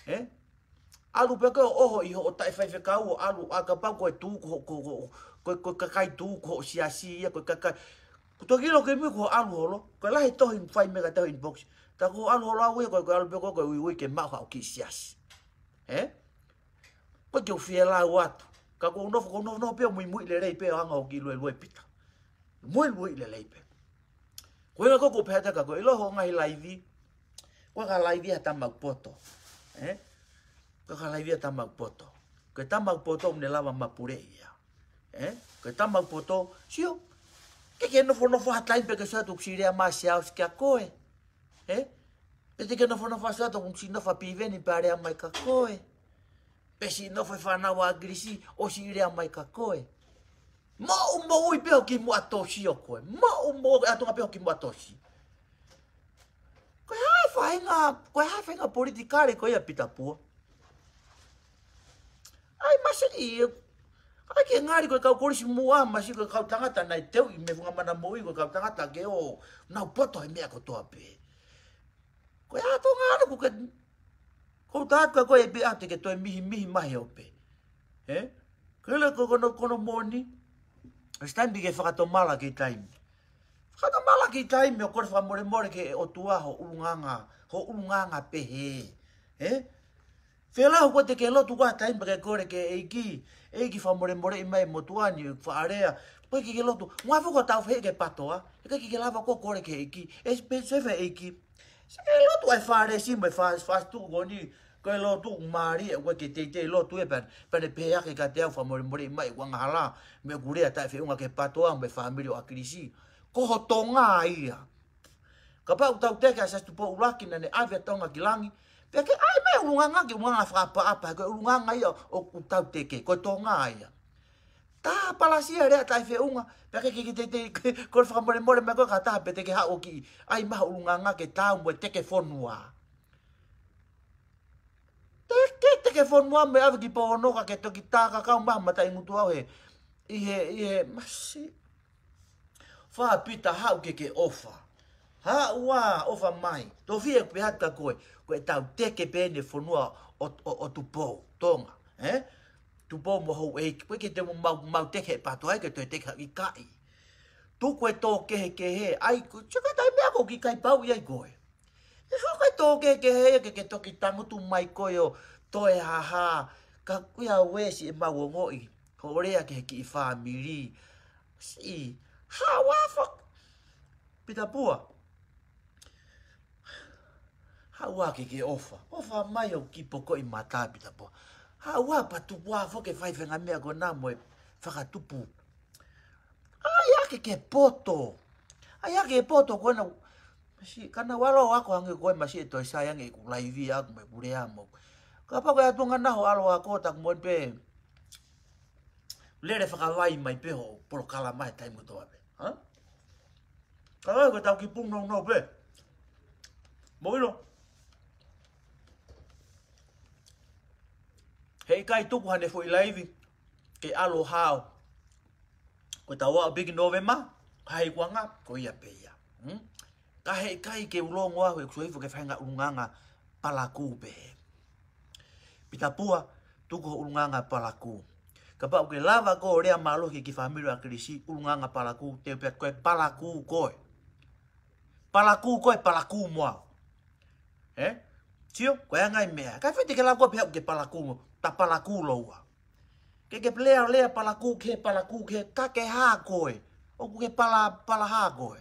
Ē? ʻAlu pē ko e ʻoho ʻi hoʻo taʻefaifekau ʻo ʻalu ʻa kapau ko e tuʻu ko, ko, ko, ko, ko e kakai tuʻu ko hoʻo siasi ia ko e kakai. Ko toki ʻilo ke mui ko hoʻo ʻalu holo. Ko e lahi tohi fai meʻa ka tohi inbox. Tā ko hoʻo ʻalu holo au ia ko e, ko e ʻalu pē ko e, ko e uiui ke maʻu haʻo kiʻi siasi. Ē? Ko e ke u fie lau atu. Ka ko u nofo, ko u nofo, nofo pē ʻo muimui lelei pē ʻo hanga ʻo kiʻi luelue pita. Muimui lelei pē. Ko e ʻuhinga ko ē ko u pehē atu ka ko e ʻilo hoʻo ngaahi laivi. Ko e ka laivi ha tama poto. Ē? Ko e ka laivi ha tama poto. Ko e tama poto ʻoku ne lava mapuleʻi ia. Ē? Ko e tama poto, sio. Ke ke nofo nofo ha taimi pē ke sio atu ʻoku siʻi lea mai Siaosi kia koe. Ē? Pe te ke nofo nofo sio atu ʻoku siʻi nofo Piveni pea lea mai kia koe. Pe siʻi nofo e fānau ʻa ʻAkilisi ʻo siʻi lea mai kia koe. Moʻu moʻui pē hoʻo kiʻi muʻa tosi ʻo koe. Moʻu moʻui ʻatunga pē hoʻo kiʻi muʻa tosi. Ko e hā e faʻahinga, ko e hā e faʻahinga politikale ko ia Pita Pua. ʻAi masiʻi, ʻai ke ngali ko e kau kolisi muʻa, masiʻi ko e kau tangata naʻe teuʻi mei he funga mana moʻui ko e kau tangata ke ō, nau poto he meʻa kotoa pē. Ko e ʻatunga ʻana ko ke, ko u tātu ka ko e pē ʻa te ke toe mihi mihi mai ʻo pē. Ē? Ko e lea ko kono, kono moʻoni, it's time ke fakatomala kiʻi taimi. Fakatomala kiʻi taimi ʻo kole fakamolemole ki he ʻOtua hoʻo ʻulungaanga, hoʻo ʻulungaanga pehē. Ē? Felau ko e te ke lotu ko e taimi pē ke kole ki he ʻEiki, ʻEiki fakamolemoleʻi mai motuʻa ni faʻa lea. Ko e ke ke lotu, ngā foko tau fē ke patoa, ʻe ke ke lava ko e kole ki he ʻEiki, ʻe pe se fē ʻEiki. Sio ki he lotu ʻa e Fālesi mo e Fā-, Fāsitu ko eni, ko e lotu mālie, ʻoku ʻikai ke teitei lotu ē pea, pea ne pehē hake kiate au fakamolemoleʻi mai ʻeku angahala, mo ʻeku lea taʻefeʻunga ki he patoa mo e fāmili ʻo ʻAkilisi. Ko ho Tonga ia. Kapau ʻoku tau teke ʻa Siaosi Tupou ʻUluaki naʻa ne ʻave ʻa Tonga ki langi, pea ke ʻai mai ʻulungaanga ke ʻulungaanga fakaʻapaʻapa, ko e ʻulungaanga ia ʻoku tau teke, ko e Tonga ia. Tā palasia lea taʻefeʻunga, pea ke ke teitei, ko e fakamolemole mai ko e ka taha pē te ke haʻu ʻo kiʻi ʻai mai ha ʻulungaanga ke taau mo e teke fonua. Teke, teke fonua mo e ʻave ki Ponoka ke toki tā kakau mai mataʻi ngutu au he, ʻi he, ʻi he, masiʻi. Fā Pita haʻu ke ke ʻofa. Haʻu ā ʻofa mai. Tofi e pehē atu kia koe. Ko e tau teke pē ʻene fonua ʻo, ʻo, ʻo Tupou, Tonga. Ē? Tupou mo houʻeiki. Ko e ke te mau, mau teke he pato ai ke toe teke ha ʻikai. Tuku e tō kehekehe. ʻAi, ko, tio ka tai meʻa ko ki kai pau i ai koe. ʻE hoko e tō kehekehe ke ke toki tangutu mai koe ʻo toe haha. Ka kuia uesi e mau ongoʻi. Hoʻo lea ki he kiʻi fāmili. Siʻi, haʻu ā fak-, Pita Pua. Haʻu ā ke ke ʻofa. ʻOfa mai ʻo kiʻi pokoʻi mata Pita Pua. Haʻu ā pea tupu ā foki e faifenga meʻa ko ena mo e fakatupu. ʻAi ā ke ke poto. ʻAi ā ke poto ko ena. Masiʻi, ka naʻa ku ʻalu ʻo ako ange ko e masiʻi ʻe toe sai ange ʻeku laivi ʻaku mo ʻeku lea mo. Kapau ko e ʻatunga naʻa ku ʻalu ʻo ako taku moʻoni pē. Lele fakavai mai pē hoʻo polokalama he taimi kotoa pē. Hā? Ka ʻai ko e tau kiʻi pung nounou pē. Mou ʻilo. Heʻikai tuku haʻane foʻi laivi ke ʻalu ʻo hao. Ko e tau aʻu pē ki Nōvema, hā e kuonga, ko ia pē ia. Hmm? Ka heʻikai ke u longo au ʻeku soifua ke fai ha ʻulungaanga palakū pē. Pita Pua, tuku ho ʻulungaanga palakū. Kapau ʻoku ke lava koe ʻo lea mālohi ki he kiʻi fāmili ʻo ʻAkilisi, ʻulungaanga palakū, te u pehē atu ko e palakū koe. Palakū koe, palakū mo au. Ē? Sio, ko e anga ia e meʻa. Kae fai te ke lava koe ʻo pehē ʻoku ke palakū mo, ta palakū lōua. Ke ke lea, lea palakū ki he, palakū ki he, ka ke hā koe. ʻOku ke pala, pala hā koe.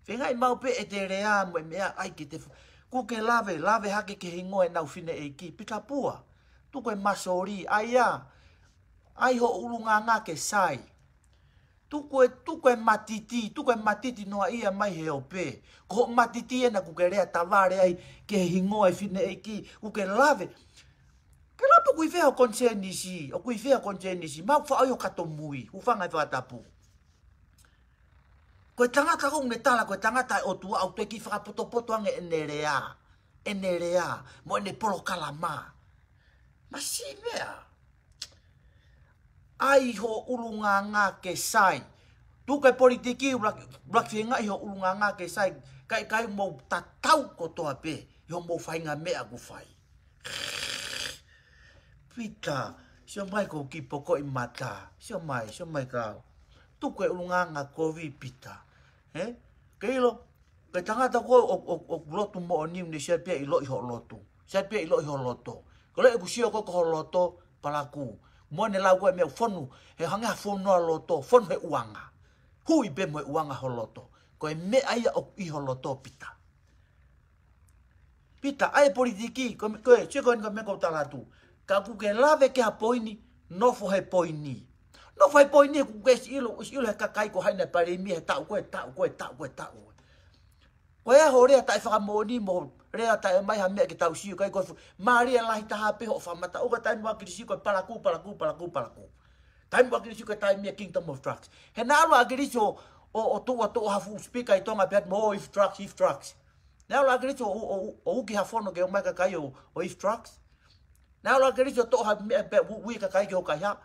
Feingaʻi maʻu pē ʻete lea mo e meʻa ai ke te f-, ʻoku ke lave, lave hake ki he hingoa ʻenau fineʻeiki, Pita Pua. Tuku e masoli, ʻai ā. ʻAi ho ʻulungaanga ke sai. Tuku e, tuku e matiti, tuku e matiti noa ia mai he ope. Ko hoʻo matiti ena ʻoku ke lea tavale ai ki he hingoa e fineʻeiki, ʻoku ke lave. Ke lava pē ʻoku ʻi fē ho konisēnisi, ʻoku ʻi fē ho konisēnisi, mau faʻo ʻi ho katomui, hūfanga he fakatapu. Ko e tangata ko ē ʻoku ne tala ko e tangata ʻa e ʻOtua, ʻoku te kiʻi fakapotopoto ange ʻene lea, ʻene lea, mo ʻene polokalama. Masiʻi meʻa. ʻAi ho ʻulungaanga ke sai. Tuku e politiki, ʻuluaki, ʻuluaki feingaʻi ho ʻulungaanga ke sai. Kae, kae mou tatau kotoa pē ʻi hoʻomou faʻahinga meʻa ʻoku fai. Pita, sio mai ko e kiʻi pokoʻi mata. Sio mai, sio mai kau. Tuku e ʻulungaanga kovi Pita. Ē? Ke ʻilo, ko e tangata ko ē ʻoku, ʻoku, ʻoku lotu moʻoni ʻoku ne sio pē ʻiloʻi hoʻo lotu. Sio pē ʻiloʻi hoʻo loto. Ko e leʻo ʻoku sio ko ē ko ho loto, palakū. Mo ʻene lau ko ē meʻa fonu, he hangē ha fonua loto, fonu he ʻuanga. Hui pē mo e ʻuanga ho loto. Ko e meʻa ia ʻoku ʻi ho loto Pita. Pita, ʻai e politiki, ko e, ko e, sio ko eni ko e meʻa ʻoku ou tala atu. Ka ʻoku ke lave ki ha poini, nofo he poini. Nofo he poini, ʻoku ke siʻi ʻilo, siʻi ʻilo he kakai ko hai naʻe palēmia he taʻu ko ē, taʻu ko ē, taʻu ko ē, taʻu ko ē. Ko e ʻaho lea taʻefakamoʻoni mo lea taʻe ʻomai ha meʻa ke tau sio ki ai ko e fu-, mālie lahi taha pē hoʻo fakamatala. ʻOku ʻi ai e taimi ʻa ʻAkilisi ko e palakū, palakū, palakū, palakū. Taimi ʻa ʻAkilisi ko e taimi ia Kingdom of Drugs. He naʻa ʻalu ʻa ʻAkilisi ʻo, ʻo, ʻo tuʻu, ʻo tuʻu ha fuʻu speaker ʻi Tonga pea mo if drugs, if drugs. Naʻe ʻalu ʻa ʻAkilisi ʻo, ʻo, ʻo, ʻo uki ha fono ke ʻomai kakai ʻo, ʻo if drugs. Naʻe ʻalu ʻa ʻAkilisi ʻo toʻo ha meʻa pea ui, ui kakai ke ʻo kaihaʻa.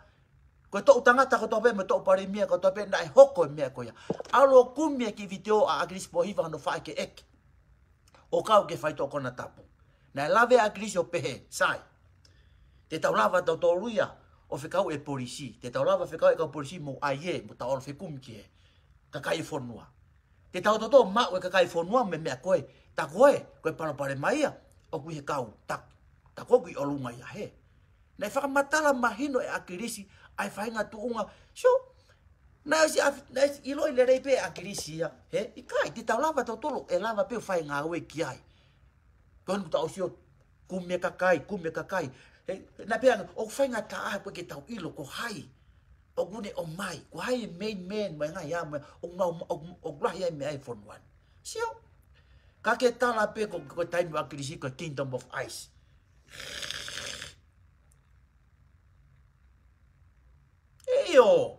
Ko e toʻu tangata kotoa pē mo e toʻu palēmia kotoa pē naʻe hoko e meʻa ko ia. ʻAlu ʻo kumi e kiʻi vitiō ʻa ʻAkilisi Pōhiva hono faʻa ʻeke ʻo kau ki he faitoʻo konatapu. Naʻe lave ʻa ʻAkilisi ʻo pehē, sai. Te tau lava tautolu ia ʻo fekau e polisi. Te tau lava fekau e kau polisi mo ʻai ē, mo tau ʻalu ʻo fekumi ki he kakai e fonua. Te tau toutou maʻu e kakai e fonua mo e meʻa ko ē. Tā ko ē, ko e palopalema ia, ʻoku ʻi he kau, tā, tā ko ē ʻoku ʻi ʻolunga ia hē. Naʻe fakamatala mahino ʻe ʻAkilisi ʻa e faʻahinga tuʻunga. Sio, naʻe ʻosi ʻaf-, naʻe ʻosi ʻiloʻi lelei pē ʻe ʻAkilisi ia, hē? ʻIkai, te tau lava tautolu, ʻe lava pē ʻo fai e ngāue ki ai. Ko eni kuo tau sio, kumi e kakai, kumi e kakai. He, naʻe pehē ange, ʻoku faingataʻa pē ke tau ʻilo ko hai ʻoku ne ʻomai, ko hai e main man, mo e ngaahi ā, mo e, ʻoku mau, ʻoku, ʻoku lahi ai e meʻa ʻi he fonua ni. Sio, ka ke tala pē ko, ko e taimi ʻa ʻAkilisi ko e Kingdom of Ice. ʻIo.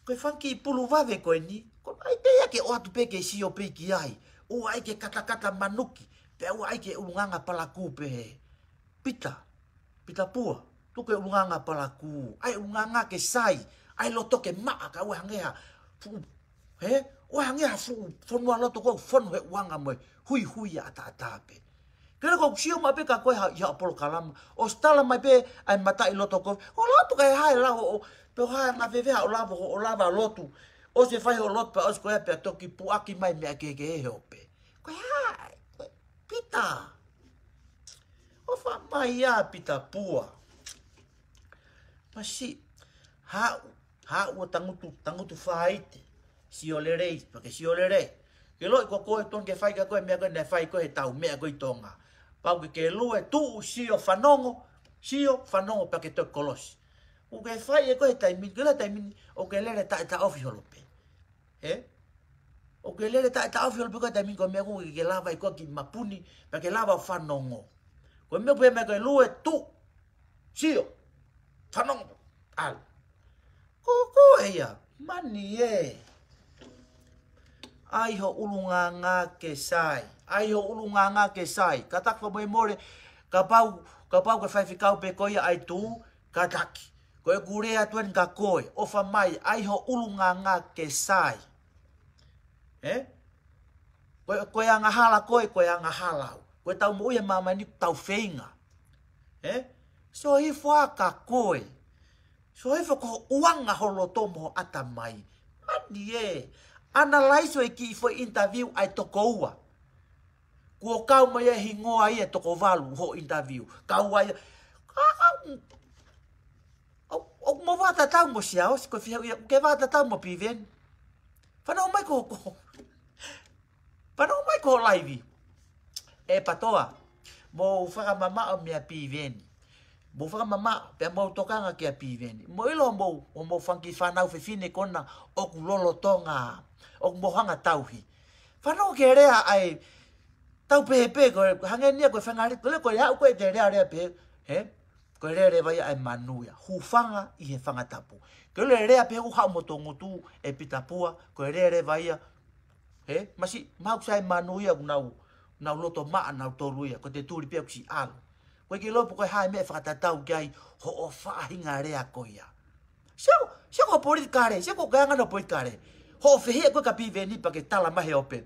Ko e fanga kiʻi pulu vave ko eni, ko e ʻai pē ia ke ʻoatu pē ke sio pē ki ai. ʻOua ʻai ke katakata manuki, pea ʻoua ʻai ke ʻulungaanga palakū pē hē. Pita, Pita Pua, tuku e ʻulungaanga palakū, ʻai ʻulungaanga ke sai, ʻai loto ke maʻa kae ʻoua hangē ha fuʻu, hē? ʻOua hangē ha fuʻu fonua loto ko ē ʻoku fonu he ʻuanga mo e huihui ʻataʻatā pē. Ke lava ʻo sio mai pē ka ko e hā, ʻi ha polokalama. ʻOsi tala mai pē ʻa e mataʻi loto ko ē. ʻO lotu kae hā e lava ʻo, pē ʻo hā e ngāue fēfē ʻo lava ʻo, ʻo lava lotu. ʻOsi fai hoʻo lotu pea ʻosi ko ia pea toki puʻaki mai meʻa kehekehe he ope. Ko e hā, ko e Pita. ʻOfa mai ā Pita Pua. Masiʻi, haʻu, haʻu ʻo tangutu, tangutu faite. Sio lelei, pea ke sio lelei. Ke ʻiloʻi ko koe ʻoku tonu ke fai kia koe e meʻa ko ē naʻe fai ko ē he tau meʻa ko ē ʻi Tonga. Pau ke ke lue tuʻu sio fanongo, sio fanongo pea ke toe kolosi. ʻOku ke fai ē ko ē he taimi ni, ke ʻilo he taimi ni, ʻoku ke lele taʻetaʻofi holo pē. Hē? ʻOku ke lele taʻetaʻofi holo pē ko e taimi ni ko e meʻa ko ē ke lava ʻi ko ē ki mapuni, pea ke lava ʻo fanongo. Ko e meʻa pē meʻa ko e lue tuʻu. Sio. Fanongo. ʻAlu. Ko koe ia. Mani ē. ʻAi ho ʻulungaanga ke sai. ʻAi ho ʻulungaanga ke sai. Kātaki fakamolemole. Kapau, kapau ko e faifekau pē koe ia ʻai tuʻu. Kātaki. Ko ʻeku lea atu eni kia koe. ʻOfa mai. ʻAi ho ʻulungaanga ke sai. Ē? Ko e, ko e angahala koe, ko e angahala au. Ko e tau moʻui he māmani tau feinga. Ē? Sio hifo ā kia koe. Sio hifo ko hoʻo ʻuhinga ho loto mo ho ʻatamai. Mani ē. Analyze ʻo e kiʻi foʻi interview ʻa e toko ua. Kuo kau mai e hingoa ia toko valu ho interview. Kau ai. Ka, ka, ʻo, ʻoku mo vātatau mo Siaosi, ko e fiha ia, ke vātatau mo Piveni. Fanongo mai ko, ko. Fanongo mai ko laivi. ʻE Patoa, mou fakamamaʻo meia Piveni. Mou fakamamaʻo, pea mou tokanga kia Piveni. Mou ʻilo mou, ʻo mou fanga kiʻi fānau fefine ko ena ʻoku lolotonga, ʻoku mo hanga tauhi. Fanongo ki he lea ʻa e, tau pehē pē, ko e, hangē ni ia ko e fanga lea, ko e lea, ko e aʻu ko ē te lea lea pē, he? Ko e lea leva ia ʻa e manu ia. Hūfanga ʻi he fanga tapu. Ko e lea lea pē ʻoku haʻu mo tongutu ʻe Pita Pua, ko e lea leva ia, he? Masiʻi, mahalo sai manu ia ʻoku nau, nau loto maʻa, nau tolu ia, ko e tuli pē ʻoku siʻi ʻalu. Ko e kiʻi lopu ko e hā e meʻa ʻe fakatatau ki ai hoʻo faʻahinga lea ko ia. Sio, sio ko politikale, sio ko e anga hoʻo politikale. Hoʻo fehiʻa ko ē kia Piveni pea ke tala mai he ope.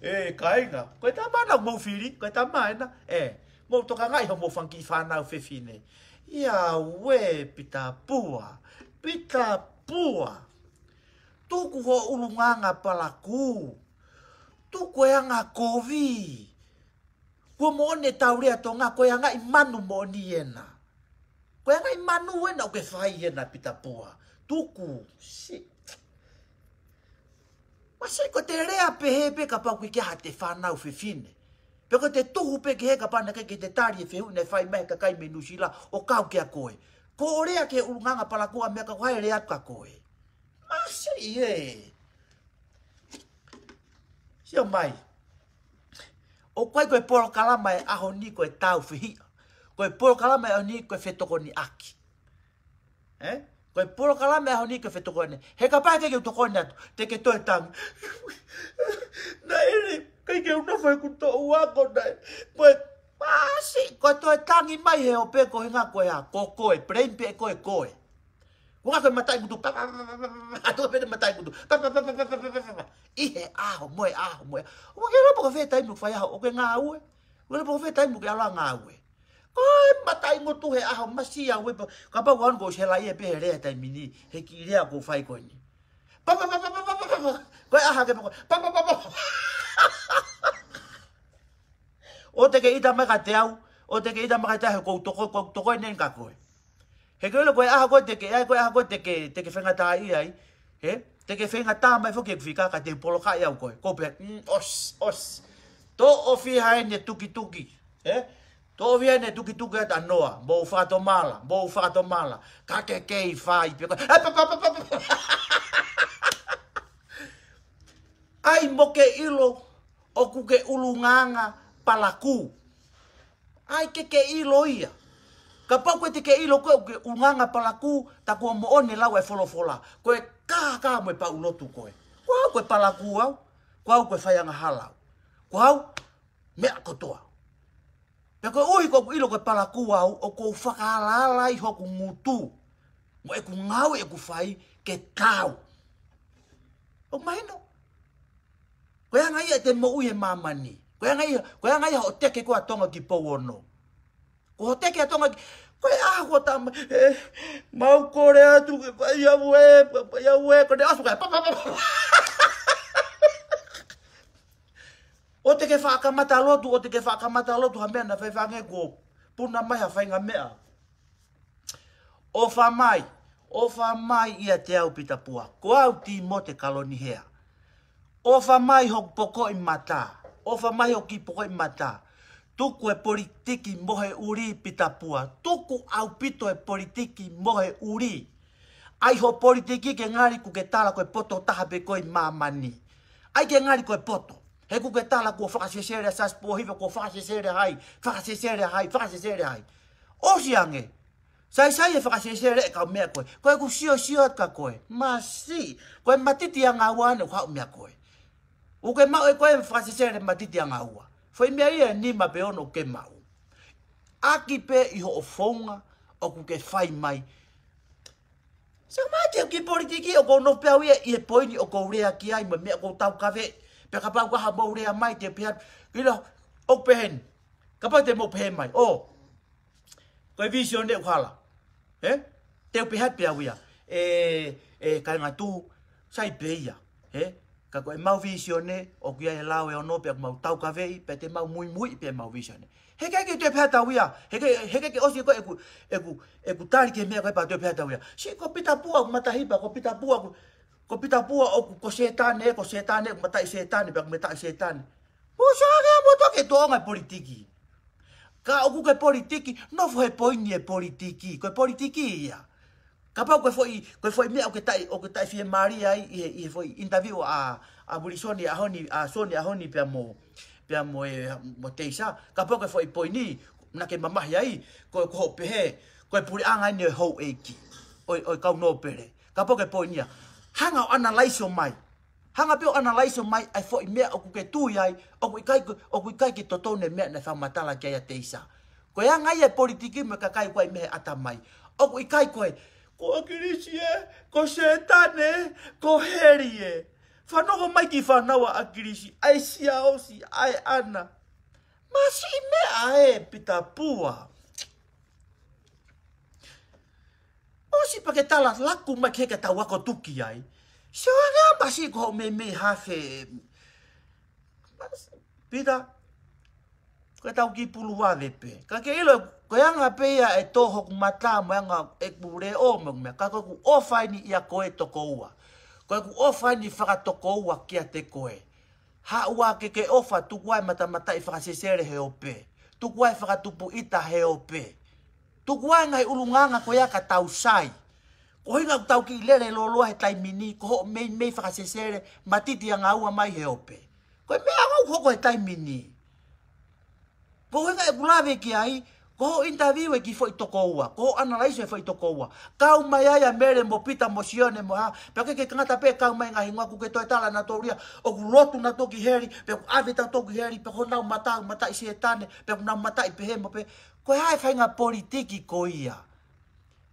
ʻE, kāinga, ko e tama ena mou fili, ko e tama ena, ē, mou tokangaʻi hoʻomou fanga kiʻi fānau fefine. Ia ue, Pita Pua, Pita Pua. Tuku hoʻo ʻulungaanga palakū. Tuku e anga kovi. Kuo moʻoni e tau lea Tonga, ko e anga ʻi manu moʻoni ena. Ko e anga ʻi manu ena ʻoku ke fai ena Pita Pua. Tuku, si. Masiʻi ko e te lea pehē pē kapau ʻoku ʻikai ke ʻi ai haʻate fānau fefine. Pe ko e te tuhu pē ki he kapau naʻe ʻikai ke te tali e fehuʻi naʻe fai mai he kakai mei Nuʻusila ʻo kau kia koe. Ko hoʻo lea ki he ʻulungaanga palakū ʻa e meʻa ka ko hai lea kia koe. Masiʻi ē. Sio mai. ʻOku ʻikai ko e polokalama e ʻaho ni ko e tau fehiʻa. Ko e polokalama e ʻaho ni ko e fetokoniʻaki. Ē? Ko e polokalama e ʻaho ni ko e fetokoni. He kapau ʻe ʻikai ke u tokoni atu, te ke toe tangi. Naʻe ʻikai ke u nofo ʻeku toʻu ako naʻe. Ko e masiʻi, ko e toe tangi mai he ope ko e ʻuhinga ko e hā, ko koe, blame pē ko e koe. Ko e ʻuhinga ko e mataʻi ngutu, pa, pa, pa. ʻI he ʻaho, mo e ʻaho, mo e ʻaho. ʻOku ke ʻilo pe ko e fē taimi ʻoku fai ʻaho, ʻoku ke ngāue. ʻOku ke ʻilo pe ko e fē taimi ʻoku ke ʻalu ʻo ngāue. Ko e mataʻi ngutu he ʻaho, masiʻi au ē, kapau ko ʻeku ʻosi hela ia pē he lea taimi ni, he kiʻi lea ʻoku ou fai ko eni. Pa, pa, pa. Ko e ʻaho ke pa, pa, pa, pa, pa. ʻOua te ke ʻita mai kiate au, ʻoua te ke ʻita mai kiate au he ʻoku ou tokoi, ʻoku ou tokoi eni kia koe. He ko e ʻilo ko e ʻaho ko ē te ke, ʻai ko e ʻaho ko ē te ke, te ke feinga tā ia ai. He? Te ke feinga tā mai foki ʻeku fika ka te polokaʻi au koe. Ko pe, mm, ʻosi, ʻosi. Toʻo fiha eni e tukituki. He? Toʻo fiha eni e tukituki ʻa Noa. Mou fakatomala, mou fakatomala. Ka ke kei fai pē koe. E, pa, pa, pa. ʻAi mo ke ʻilo ʻoku ke ʻulungaanga palakū. ʻAi ke ke ʻilo ia. Kapau ʻoku ʻikai te ke ʻilo koe ʻoku ke ʻulungaanga palakū, tā kuo moʻoni e lau e folofola. Ko e kākā mo e paulotu koe. Ko au ko e palakū au. Ko au ko e faiangahala au. Ko au meʻa kotoa. Pea koeʻuhi ko ʻeku ʻilo ko e palakū au, ʻoku ou fakaalaala ai hoku ngutu. Mo ʻeku ngāue ʻoku fai ke tau. ʻOku mahino. Ko e anga ia ʻete moʻui he māmani. Ko e anga ia, ko e anga ia hoʻo teke ko ē ʻa Tonga ki Pouono. Ko hoʻo teke ʻa Tonga ki, ko e ʻaho ko e tama, e, mau kole atu ke fai au ē, fai au ē, ko ʻene ʻosi ko e, pa, pa, pa, pa. ʻOua te ke fakamatalotu, ʻoua te ke fakamatalotu ha meʻa naʻe fai fanga kuo puna mai ha faʻahinga meʻa. ʻOfa mai, ʻofa mai ʻiate au Pita Pua. Ko au Tīmote Kalonihea. ʻOfa mai hoku pokoʻi mata. ʻOfa mai hoku kiʻi pokoʻi mata. Tuku e politiki mo e ʻuli Pita Pua. Tuku ʻaupito e politiki mo e ʻuli. ʻAi hoʻo politiki ke ngali ʻoku ke tala ko e poto taha pē ko ē ʻi māmani. ʻAi ke ngali ko e poto. He ʻoku ke tala kuo fakasesele ʻa Siaosi Pōhiva, kuo fakasesele hai, fakasesele hai, fakasesele hai. ʻOsi ange. Saisai e fakasesele e kau meʻa ko ē. Ko ʻeku siosio atu kia koe. Masiʻi. Ko e matiti ʻanga ua ʻene ʻoku haʻu meia koe. ʻOku ke maʻu ʻe koe e fakasesele matiti ʻanga ua. Foʻi meʻa ia ʻe nima pe ono ʻoku ke maʻu. ʻAki pē ʻi hoʻo founga ʻoku ke fai mai. Sio mai ki he kiʻi politiki ʻoku ou nofo pē au ia ʻi he poini ʻoku ou lea ki ai mo e meʻa ʻoku ou taukaveʻi. Pea kapau ko ha mou lea mai te u pehē atu. ʻIlo, ʻoku pehē ni. Kapau te mou pehē mai, ʻō, ko e vīsone ʻoku hala. Ē? Te u pehē pē au ia. ʻE, ʻe kāinga tuʻu, sai pē ia. Ē? Ka ko ʻemau vīsone, ʻoku ʻi ai e lao ʻe ono pea mau taukaveʻi, pea te mau muimui pē ʻemau vīsone. Heʻikai ke toe pehē atu au ia. Heʻikai, heʻikai ke ʻosi ko ē ʻeku, ʻeku, ʻeku tali ki he meʻa ko ē pea toe pehē atu au ia. Siʻi ko Pita Pua ʻoku matahipa, ko Pita Pua ʻoku, ko Pita Pua ʻoku, ko Sētane, ko Sētane, ʻoku mataʻi Sētane, pea ʻoku mataʻi Sētane. Mou sio ange mo toki tōʻonga e politiki. Ka ʻoku ke politiki, nofo he poini e politiki. Ko e politiki ia. Kapau ko e foʻi, ko e foʻi meʻa ʻoku ke taʻe, ʻoku ke taʻe fiemālie ai ʻi he, ʻi he foʻi interview ʻa, ʻa Vilisoni ʻaho ni, ʻa Soni ʻaho ni pea mo, pea mo e, mo Teisa. Kapau ko e foʻi poini, naʻa ke mamahi ai, ko, ko hoʻo pehē, ko e puleʻanga eni ʻo e houʻeiki, ʻo e, ʻo e kau nōpele. Kapau ko e poini ia. Hanga ʻo analyze mai. Hanga pē ʻo analyze mai ʻa e foʻi meʻa ʻoku ke tui ai, ʻoku ʻikai ke, ʻoku ʻikai ke totonu e meʻa naʻe fakamatala ki ai ʻa Teisa. Ko e anga ia e politiki mo e kakai ʻoku ʻi ai mei he ʻatamai. ʻOku ʻikai ko e, ko ʻAkilisi ē, ko Sētane ē, ko heli ē. Fanongo mai ki he fānau ʻa ʻAkilisi, ʻa e Siaosi, ʻa e ʻAna. Masiʻi meʻa ē, Pita Pua. ʻOsi pea ke tala laku mai ki he ke tau ako tuki ai. Sio ange ā masiʻi ko hoʻo meimei hafe. Pita, ko e tau kiʻi pulu vave pē. Ka ke ʻilo, ko e anga pē ia e tō hoku mata mo e anga ʻeku leʻo mo e meʻa. Ka ko ʻeku ʻofa eni ʻia koe tokoua. Ko ʻeku ʻofa eni fakatokoua kiate koe. Haʻu ā ke ke ʻofa, tuku ā e matamataʻi fakasesele he ope. Tuku ā e fakatupu ʻita he ope. Tuku ā e ngaahi ʻulungaanga ko ia ka tau sai. Ko e ʻuhinga ʻoku tau kiʻi lele lōloa he taimi ni, ko hoʻo meimei fakasesele, matiti ʻa ngaua mai he ope. Ko e meʻa ʻoku hoko he taimi ni. Ko e ʻuhinga ʻeku lave ki ai, ko hoʻo interview e kiʻi foʻi tokoua, ko hoʻo analyze e foʻi tokoua. Kau mai ai ʻa Mele mo Pita mo Sione mo hā, pea ke ke kangata pē kau mai ngaahi hingoa ʻoku ke toe tala nautolu ia, ʻoku lotu nautolu ki heli, pea ʻoku ʻave tautolu ki heli, pea ko honau mata, mataʻi Sētane, pea ʻoku nau mataʻi pehē mo pehē. Ko e hā e faʻahinga politiki ko ia.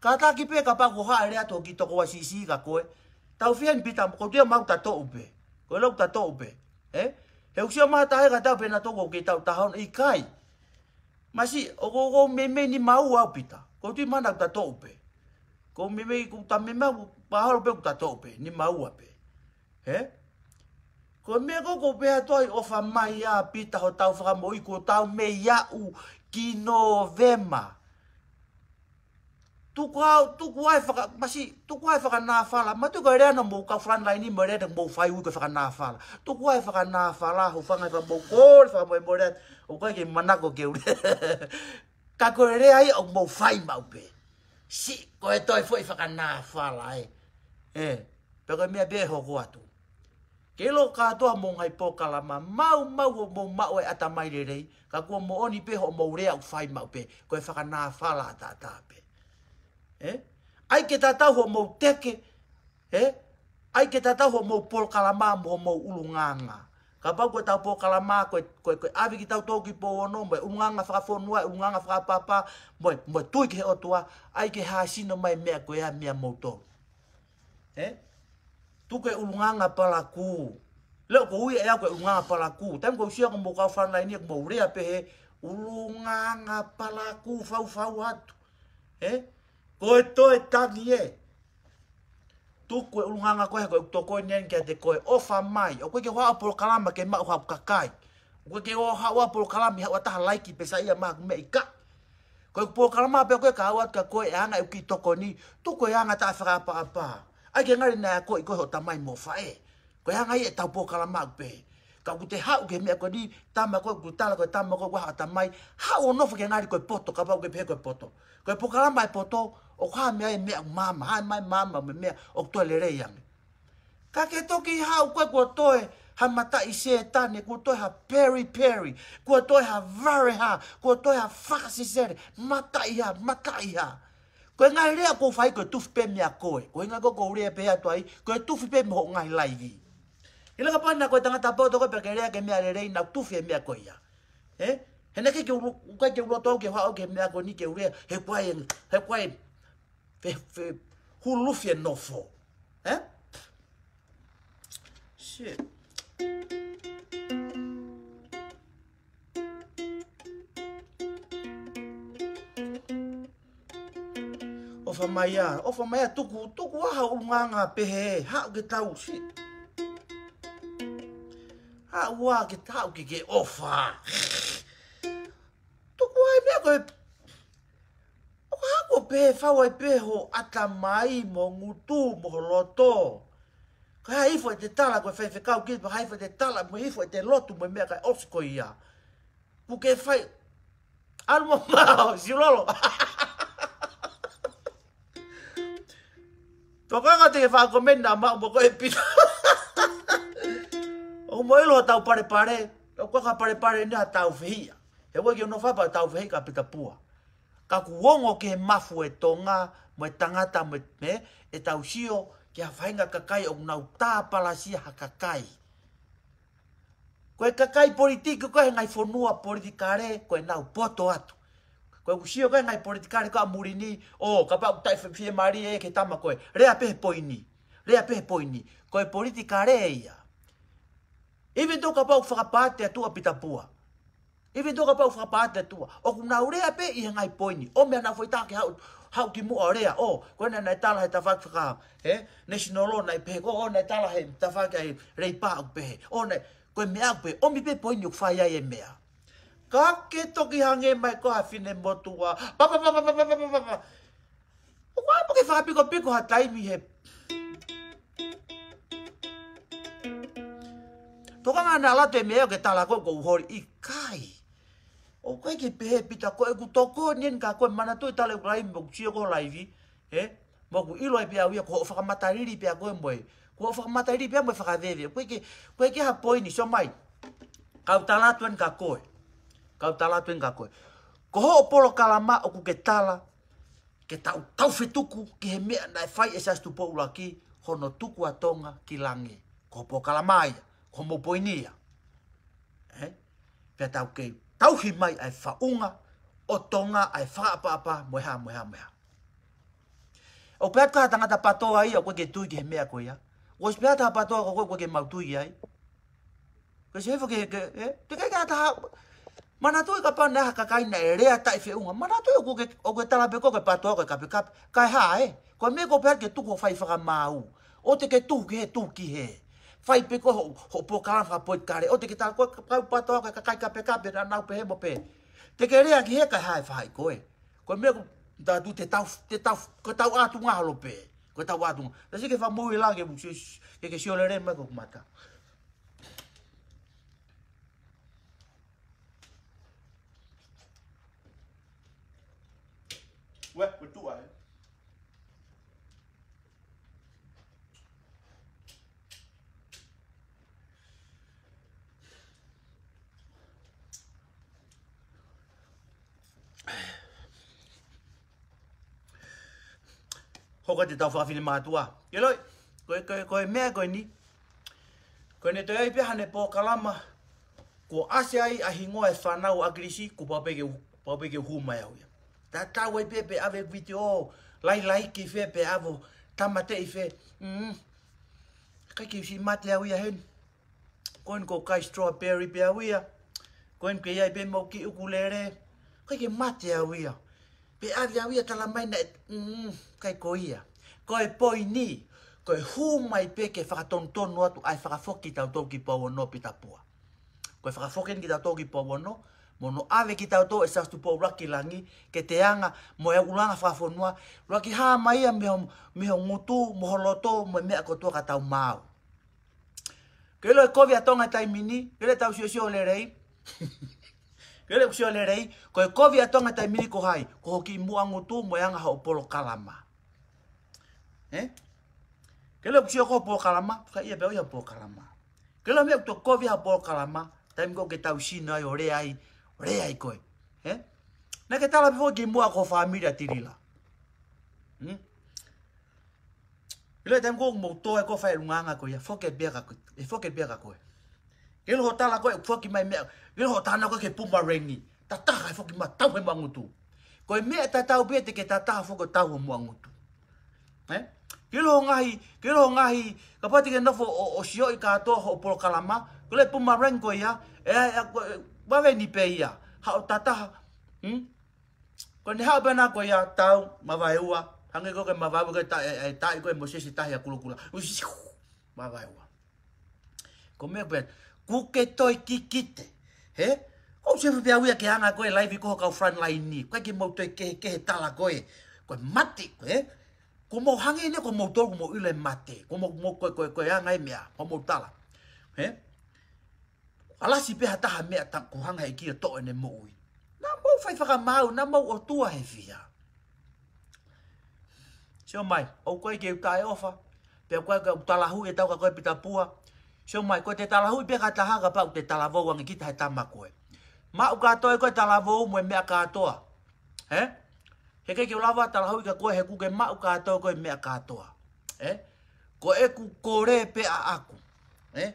Kātaki pē kapau ko haʻele atu ki tokoua siʻisiʻi ka koe. Tau fie ni Pita, ko tia mau ta toʻu pē. Ko e lau ta toʻu pē. Ē? He ʻoku sio mai tahe ka tau pē nautolu ʻoku ke tau taha ono ʻikai. Masiʻi, ʻoku, ʻoku meimei ni mau au Pita. Ko ti mana ta toʻu pē. Ko meimei ko ta meimei au pahalo pē ko ta toʻu pē. Ni mau a pē. Ē? Ko e meʻa ko ʻoku pehē atu ai ʻofa mai ā Pita hotau fakamoʻui ko tau mei aʻu ki Nōvema. Tuku au, tuku ai faka-, masiʻi, tuku ai fakanāfala. Ma tuku ai lea na mou kau frontline ni mo lea na mou fai ui ko fakanāfala. Tuku ai fakanāfala, hūfanga he fakamoʻui ko, fakamoʻui mo lea, ʻoku ʻikai ke manako ke u lea. Ka ko e lea ia ʻoku mou fai maʻu pē. Siʻi, ko e toe foʻi fakanāfala ē. Ē, pea ko e meʻa pē hoko atu. Ke ʻilo kātoa mo e ngaahi polokalama, maumau hoʻomou maʻu e ʻatamai lelei, ka kuo moʻoni pē hoʻomou lea ʻoku fai maʻu pē, ko e fakanāfala ʻataʻatā pē. Ē? ʻAi ke tatau hoʻomou teke, ē? ʻAi ke tatau hoʻomou polokalama mo hoʻomou ʻulungaanga. Kapau ko ʻetau polokalama, ko e, ko e, ko e ʻave kitautolu ki Pouono, mo e ʻulungaanga fakafonua, ʻulungaanga fakapapa, mo e, mo e tui ki he ʻOtua, ʻai ke hāsino mai meʻa ko ia meia moutolu. Ē? Tuku e ʻulungaanga palakū. Leo ko ui e au ko e ʻulungaanga palakū. Taimi ko u sio ko mou kau frontline ni, ko mou lea pē he ʻulungaanga palakū faufau atu. Ē? Ko e toe tangi ē. Tuku e ʻulungaanga ko ē, ko e tokoni eni kiate koe ʻofa mai. ʻOku ʻikai ke u haʻu ʻo polokalama ke maʻu haʻu kakai. ʻOku ʻikai ke u haʻu ʻo polokalama ʻi haʻu ʻa taha laiki pē saiʻia maha ku meʻa ika. Ko e polokalama pē ko ē ka ʻoatu kia koe e anga ʻeku kiʻi tokoni, tuku e anga taʻefakaʻapaʻapa. ʻAi ke ngali naʻe akoʻi koe hoʻo tamai mo faʻē. Ko e anga ia ʻetau polokalama ʻaku pē. Ka ʻoku te haʻu ki he meʻa ko eni, tama ko ē ʻoku tala ko e tama ko ē ʻoku ʻatamai, haʻu ʻo nofo ke ngali ko e poto, kapau ʻoku ke pehē ko e poto. Ko e polokalama e poto, ʻoku hā mei ai e meʻa ʻoku maama, hā mai maama mo e meʻa ʻoku toe lelei ange. Ka ke toki haʻu koe kuo toe ha mataʻi Sētane, kuo toe ha periperi, kuo toe ha vale hā, kuo toe ha fakasesele, mataʻi hā, mataʻi hā. Ko e ngaahi lea ʻoku ou fai ko e tufi pē meia koe. Ko e ʻuhinga ko ē ʻoku ou lea pē atu ai, ko e tufi pē mo hoʻo ngaahi laivi. ʻIlo kapau naʻa ko e tangata poto koe pea ke lea ki he meʻa lelei naʻa ku tufi e meʻa ko ia. Ē? He naʻe ʻikai ke u lo-, ʻikai ke u loto au ke u haʻu ki he meʻa ko eni ke u lea, he kuai, he kuai, fe, fe, hulufi e nofo. Ē? Shit. mai ia, ʻofa mai ia, tuku, tuku ā ha ʻulungaanga pehē, haʻu ke tau si. Haʻu ā ke tau ke ke ʻofa. Tuku ai meʻa ko ē, ʻoku haʻu ʻo pehē fau ai pē ho ʻatamai mo ngutu mo ho loto. Ko e hā e ifo ʻete tala ko e faifekau ki, pe hā e ifo ʻete tala mo e ifo ʻete lotu mo e meʻa kae ʻosi ko ia. Puke fai. ʻAlu mo mao, siulolo. Tokanga te ke faʻa komeni na maʻu mo ko e pita. ʻOku mo ʻilo tau palepale. ʻOku ka palepale ni ha tau fehiʻa. He ua ki ono fapa tau fehiʻa ka pita pua. Ka kuo ongo ke mafu e Tonga, mo e tangata, mo e, ʻetau sio, ki ha faʻahinga kakai ʻoku nau tāpalasia ha kakai. Ko e kakai politiki ko ē he ngaahi fonua politikale, ko e nau poto atu. Ko e kusio ko ē ngaahi politikale ko ē ʻa muli ni, ʻo, kapau taʻe fie, fiemālie ke tama ko ē. Lea pē he poini. Lea pē he poini. Ko e politikale ia. Even though kapau fakapāte atu ʻa pita pua. Even though kapau fakapāte atu ʻa. ʻOku nau lea pē ʻi he ngaahi poini. ʻO meʻa nau foʻi tā ke haʻu, haʻu ki muʻa ʻo lea. ʻO, ko ena naʻe tala he tafaʻaki faka, he? National law naʻe pehē ko, ʻo naʻe tala he tafaʻaki ʻa e leipā ʻoku pehē. ʻO naʻe, ko e meʻa ʻoku pehē, ʻomi pē poini ʻoku fai ai e meʻa. Ka ke toki hangē mai ko ha fine motuʻa. Pa, pa, pa. ʻOku ʻai mo ke fakapikopiko ha taimi he. Tokanga naʻa late meʻa ke tala ko ē ʻoku holi ʻikai. ʻOku ʻikai ke pehē pita ko ē ʻeku tokoni eni ka ko e manatuʻi tala ʻeku laivi mo ʻeku sio ko e laivi. He? Mo ʻeku ʻilo ai pē au ia ko hoʻo fakamatalili pē ʻa koe mo e. Ko hoʻo fakamatalili pē mo e fakaveve. ʻOku ʻikai ke, ʻoku ʻikai ke ha poini, sio mai. Kau tala atu eni ka ko ē. Kau tala atu eni ka ko ē. Ko hoʻo polokalama ʻoku ke tala. Ke tau, tau fetuku ki he meʻa naʻe fai ʻe Siaosi Tupou ʻUluaki, hono tuku ʻa Tonga ki langi. Ko hoʻo polokalama ia, ko hoʻomou poini ia. Ē? Pea tau kei tauhi mai ʻa e faʻunga ʻo Tonga ʻa e fakaʻapaʻapa mo e hā, mo e hā, mo e hā. ʻOku pehē atu ko ha tangata PATOA ia, ʻoku ʻikai ke tui ki he meʻa ko ia. ʻOsi pehē atu ha PATOA ko ē ʻoku ʻikai ke mau tui ai. Ko e sefo ke, ke, ē? Te ke ʻikai ke ʻata ha. Manatuʻi kapau naʻe ha kakai naʻe lea taʻefeʻunga. Manatuʻi ʻoku ke, ʻoku ke tala pē ko e PATOA ko e kapekape. Kae hā ē? Ko e meʻa ko ē pehē ke tuku ʻo fai fakamaau. ʻOua te ke tuku ki hē, tuku ki hē. Fai pē ko hoʻo, hoʻo polokalama fakapolitikale. ʻOua te ke tala ko e kau PATOA ko e kakai kapekape naʻa nau pehē mo pehē. Te ke lea ki hē kae hā e faʻahi ko ē. Ko e meʻa ko ē, tatu te tau, te tau, ko e tau ʻatunga holo pē. Ko e tau ʻatunga. Tasi ke fakamoʻui lā ke, ke, ke sio lelei mai ko ʻeku mata. Ue, ue tuʻa, ē. Hoko atu ʻetau fafine mātuʻa. Ke loi, ko e, ko e, ko e meʻa ko eni. Ko ʻene toe ʻai pē haʻane polokalama. Kuo ʻasi ai ʻa e hingoa e fānau ʻa ʻAkilisi, kuo pau pē ke u-, pau pē ke u hū mai au ia. Tatau ai pē pe ʻave vitiō, lai lai ki fē pe ʻave, tāmateʻi fē. Mm. ʻIkai ke u siʻi mate au ia heni. Ko eni ko e kai strawberry pē au ia. Ko eni ke ʻi ai pē mau kiʻi ʻukulele. ʻIkai ke mate au ia. Pe ʻave au ia tala mai naʻe, mm, ʻikai ko ia. Ko e poini, ko e hū mai pē ke fakatonutonu atu ʻa e fakafoki kitautolu ki Pouono Pitapua. Ko e fakafoki eni kitautolu ki Pouono, mo hono ʻave kitautolu ʻe Siaosi Tupou ʻUluaki ki langi, ke te anga, mo e ʻulungaanga fakafonua, ʻuluaki hā mai ia mei ho, mei ho ngutu, mo ho loto, mo e meʻa kotoa ka tau maau. Ke ʻilo e kovi ʻa Tonga he taimi ni, ke ʻilo ʻetau siosio lelei. Ke ʻilo ʻeku sio lelei, ko e kovi ʻa Tonga he taimi ni ko hai, ko ho kiʻi muʻa ngutu mo e anga hoʻo polokalama. Ē? Ke ʻilo ʻeku sio ko hoʻo polokalama, ka ʻi ai pē au ia polokalama. Ke ʻilo meʻa ʻoku toe kovi ʻa e polokalama, taimi ko ē ke tau sino ai ʻo lea ai, ʻo lea ai koe. Ē? Naʻa ke tala pē foki muʻa ko ho fāmili ʻa Tilila. Hmm? ʻIlo e taimi ko ē mou tō ai ko e fai ʻulungaanga ko ia, foki pē ia ka koe, ʻe foki pē ia ka koe. Ke ʻilo hoʻo tala ko ē, foki mai meʻa, ke ʻilo hoʻo tala ko ē ke pumarengi, tataha e foki mai tau he muʻa ngutu. Ko e meʻa tatau pē te ke tataha foki ʻo tau he muʻa ngutu. Ē? Ke ʻilo ho ngaahi, ke ʻilo ho ngaahi, kapau te ke nofo ʻo, ʻo sioʻi kātoa hoʻo polokalama, ko e pumarengi ko ia, ē, ē, ko e, vave ni pē ia, haʻo tataha, hmm? Ko ʻene haʻu pē ena ko ia tau, mavaeua, Hangē ko e mavaeua ko e ta-, e, e taʻi ko e Mōsese tahi ʻa Kulokula. Usiu, mavaeua. Ko e meʻa pē, ʻoku ke toe kikite. Hē? Ko e sio pē au ia ki he anga ko e live ko e kau frontline ni. Ko e ke mau toe kehekehe tala ko e. Ko e mate, ko e. Ko mau hangē ne ko mau tolu ko mau ʻilo e mate. Ko mau, mau ko, ko, ko e anga e meʻa. Ko mau tala. Hē? ʻAlasi pē ha taha meʻa ta-, ʻoku hanga he ʻEiki ʻo toʻo ʻene moʻui. Naʻa mau fai fakamaau, naʻa mau ʻOtua he fiha. Sio mai, ʻoku ʻikai ke u taʻeʻofa, pea ʻoku ʻikai ke u talahuʻi ʻe tau ka ko e Pita Pua. Sio mai, ko e te talahuʻi pē ka taha kapau te talavou ange kita he tama ko e. Maʻu kātoa ko e talavou mo e meʻa kātoa. Hē? He ʻikai ke u lava talahuʻi ka ko e he ʻoku ke maʻu kātoa ko e meʻa kātoa. Hē? Ko ʻeku kole pē ʻaʻaku. Hē?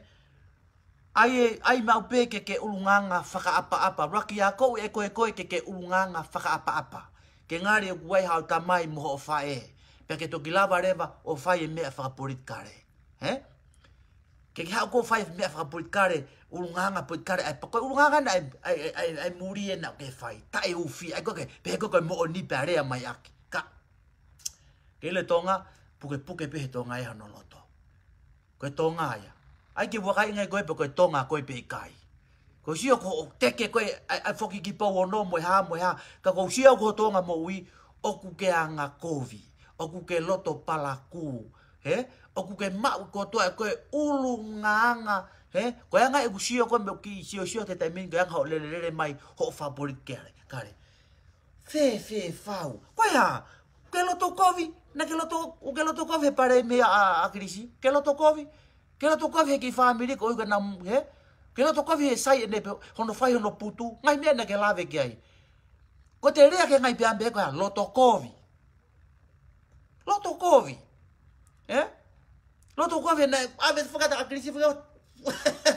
ʻAi ē, ʻai maʻu pē ke ke ʻulungaanga fakaʻapaʻapa. Laki a koe ʻe koe koe ke ke ʻulungaanga fakaʻapaʻapa. Ke ngali ʻoku ʻi ai haʻo tamai mo hoʻo faʻē. Pea ke toki lava leva ʻo fai e meʻa fakapolitikale. Hē? Ke ke haʻu ʻo fai e meʻa fakapolitikale, ʻulungaanga politikale, ʻai pē ko e ʻulungaanga na ʻai, ʻai, ʻai, ʻai, ʻai muli ē naʻa ke fai. Taʻeufi, ʻai ko ke, pehē ko ke moʻoni pea lea mai ʻaki. Ka. Ke le Tonga, pukepuke pē he Tonga ē hono loto. Ko e Tonga ia. ʻAi ke vakai ngai ko e pe ko e Tonga ko e pe ʻikai. Ko e sio ko e teke ko e, ʻai, ʻai foki ki Pouono mo e hā, mo e hā. Ka ko e sio ko e Tonga moʻui, ʻoku ke anga kovi. ʻOku ke loto palakū. Hē? ʻOku ke maʻu kotoa ko e ʻulungaanga. Hē? Ko e anga ʻeku sio ko e meʻa ki sio sio te taimi ni ko e anga hoʻo lelelele mai hoʻo fakapolitikale. Kale. Fēfē fau. Ko e hā? Ke loto kovi. Naʻa ke loto, ke loto kovi he pale mei a, a, ʻAkilisi. Ke loto kovi. Ke loto kovi he kiʻi fāmili ko e ʻuhi ka namu, hē? Ke loto kovi he sai ʻene pe, hono fai hono putu. Ngaahi meʻa naʻa ke lave ki ai. Ko e te lea ke ngai pea mbe ko e hā? Loto kovi. Loto kovi. Hē? Loto kovi naʻe, ʻave fakata ʻAkilisi faka-,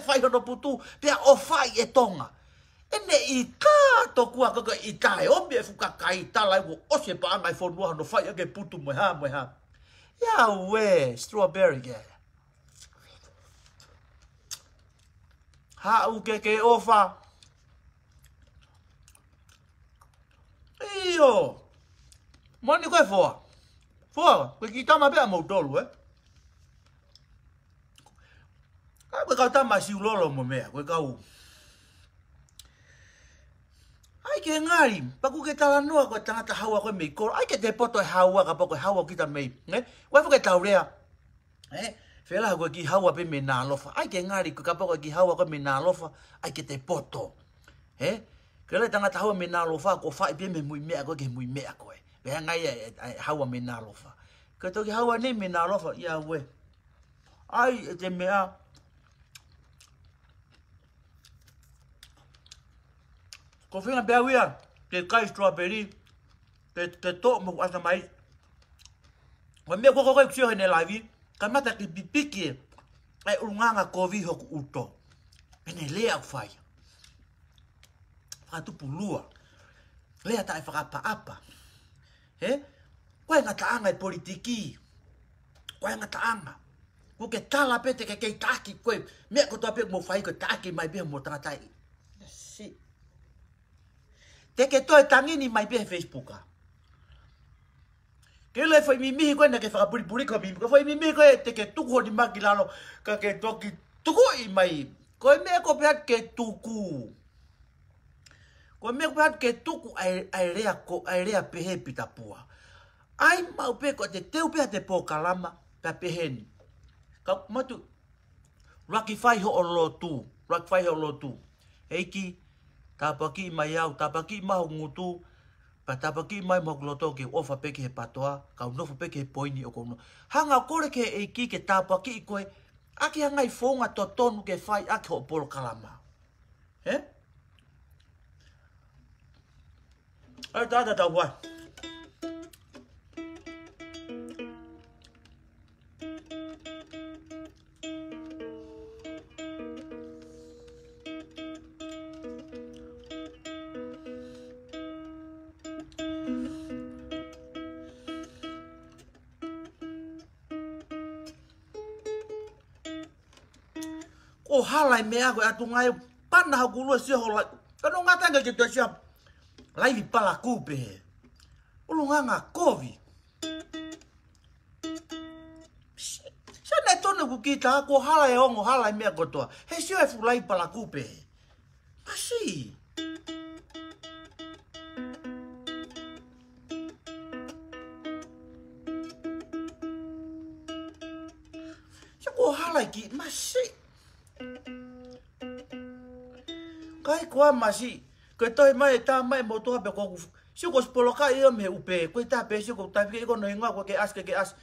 fai hono putu, pea ʻofa ʻi e Tonga. ʻEne ʻita tokua ko e ʻita ē, ʻomi e fuka kai tala ē, kuo ʻosi e paʻanga e fonua hono fai ʻaki e putu mo e hā, mo e hā. Ia ue, strawberry ke. Haʻu ke ke ʻofa. ʻIo. Moni ko e foa. Foa, ko e kiʻi tama pē ʻa moutolu, ē? Ka ko e kau tama siulolo mo meʻa, ko e kau. ʻAi ke ngali, pea ʻoku ke talanoa ko e tangata haua ko e mei kolo. ʻAi ke te poto e haua kapau ko e haua kita mei. Nē? Ko e fuke tau lea. Ē, fela ko e kiʻi haua pē mei Nukuʻalofa. ʻAi ke ngali ko e kapau ko e kiʻi haua ko e mei Nukuʻalofa, ʻai ke te poto. Ē, ke le tangata haua mei Nukuʻalofa, ko e fai pē mei Muimeʻa ko e ke Muimeʻa ko e. Pea ngai e, e, e haua mei Nukuʻalofa. Ko e toki haua ni mei Nukuʻalofa, ia ue. ʻAi, ʻe te meʻa. Ko e feinga pē au ia, ke kai strawberry, ke, ke toʻo mo ʻata mai. Ko e meʻa ko e ko e sio heʻene laivi, ka mata ke pipiki ē, ʻai ʻulungaanga kovi hoku ʻuto. ʻEne lea ʻoku fai. Fakatupu lua. Lea taʻefakaʻapaʻapa. Hē? Ko e ngataʻanga e politiki. Ko e ngataʻanga. ʻOku ke tala pē te ke kei taki ko e. Meʻa kotoa pē mo fai ko e taki mai pē mo tangata ē. That's it. Te ke toe tangi ni mai pē he Facebook ā. Ke le fai mimihi ko e naʻa ke fakapulipuli ko mimi. Ko e fai mimihi ko e te ke tuku ho nima ki lalo. Ka ke toki tukuʻi mai. Ko e meʻa ko pē atu ke tuku. Ko e meʻa ko pē atu ke tuku ʻai, ʻai lea ko, ʻai lea pehē Pita Pua. ʻAi maʻu pē ko e te teu pē ha te polokalama, pea pehē ni. Ka matu, laki fai hoʻo lotu, laki fai hoʻo lotu. ʻEiki, tāpuakiʻi mai au, tāpuakiʻi mai hoku ngutu, pea tāpuakiʻi mai mo hoku loto ke ʻofa pē ki he PATOA, kau nofo pē ki he poini ʻoku ou nofo. Hanga ʻo kole ki he ʻEiki ke tāpuakiʻi koe, ʻaki ha ngaahi founga totonu ke fai ʻaki hoʻo polokalama. Hē? ʻAi, tā, tā, tā, ua. Ko e hala e meʻa ko e atu ngai pana hoku lua sio hola. Ka no ngata ngai ke toe sio. Laivi palakū pē. ʻUlungaanga kovi. Kuo kita, kuo hala e ongo, hala e meʻa kotoa. He sio e fuʻu laivi palakū pē. Masiʻi. Sio kuo hala e kiʻi, masiʻi. Kai koā masiʻi. Ko e tohi mai e tā mai motuʻa pē ko ʻeku. Sio ko e spoloka ʻio mei ʻupe. Ko e tā pē sio ko e tāpiki ʻi ko no hingoa ko ke as ke ke as.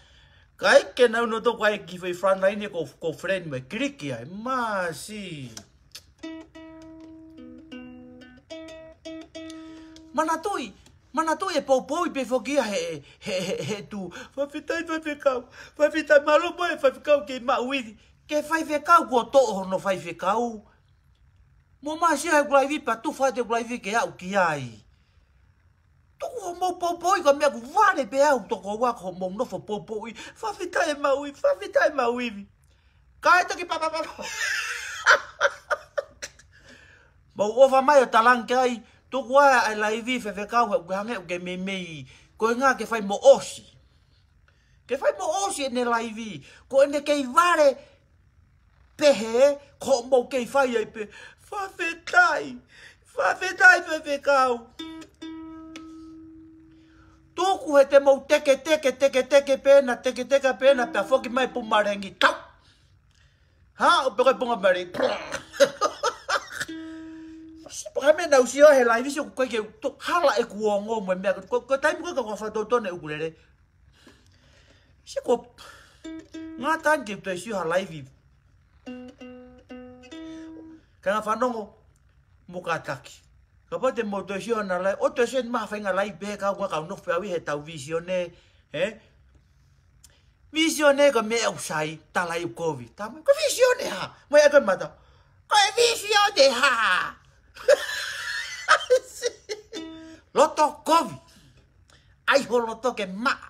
Kai ke nau no to ko e kiʻi foʻi front line ko, ko friend mai. Kiliki ai. Masiʻi. Manatuʻi. Manatuʻi e poupouʻi pē foki ia he, he, he, he tu. Fafitai fafikau. Fafitai mālō mo e fafikau ke maʻu ivi. Ke faifekau kuo toʻo hono faifekau. Mo masiʻi he kulaivi pea tufa te kulaivi ke aʻu ki ai. Tuku hoʻomou poupouʻi ka meʻa ku vale pē au toko ua ko hoʻomou nofo poupouʻi. Fafitai e maʻu ivi, fafitai e maʻu ivi. Kae toki papapapa. Mau ʻofa mai ʻo talange ai, tuku ʻa e laivi fefekau he ʻoku hangē ʻoku ke meimei. Ko e ngā ke fai mo ʻosi. Ke fai mo ʻosi ʻene laivi. Ko ʻene kei vale pehē, ko hoʻomou kei fai ai pē. Fafitai. Fafitai fefekau. Tuku he te mau teke, teke, teke, teke pē na, teke, teke pē na, pea foki mai pumalengi. Tau. Ha, ʻo pē ko e pumalengi. Sipa ka me nau sio he laivi sio ko e ke to-, hala ʻeku ongo mo e meʻa. Ko, ko e taimi ko e ka ko e fakatotonu e ʻukulele. Sio ko e ngata ange ke toe sio ha laivi. Ka ngā fanongo mo kātaki. Kapau te mau toe sio hana laivi, ʻo toe sio ni maha fainga laivi pē kau ngā kau nofo pē au ʻi he tau visione, ē? Visione ko e meʻa ʻoku sai, tala ʻi kovi. Tā mai, ko e visione ha? Mo e ko e mata. Ko e visione ha? Loto kovi. ʻAi ho loto ke maʻa.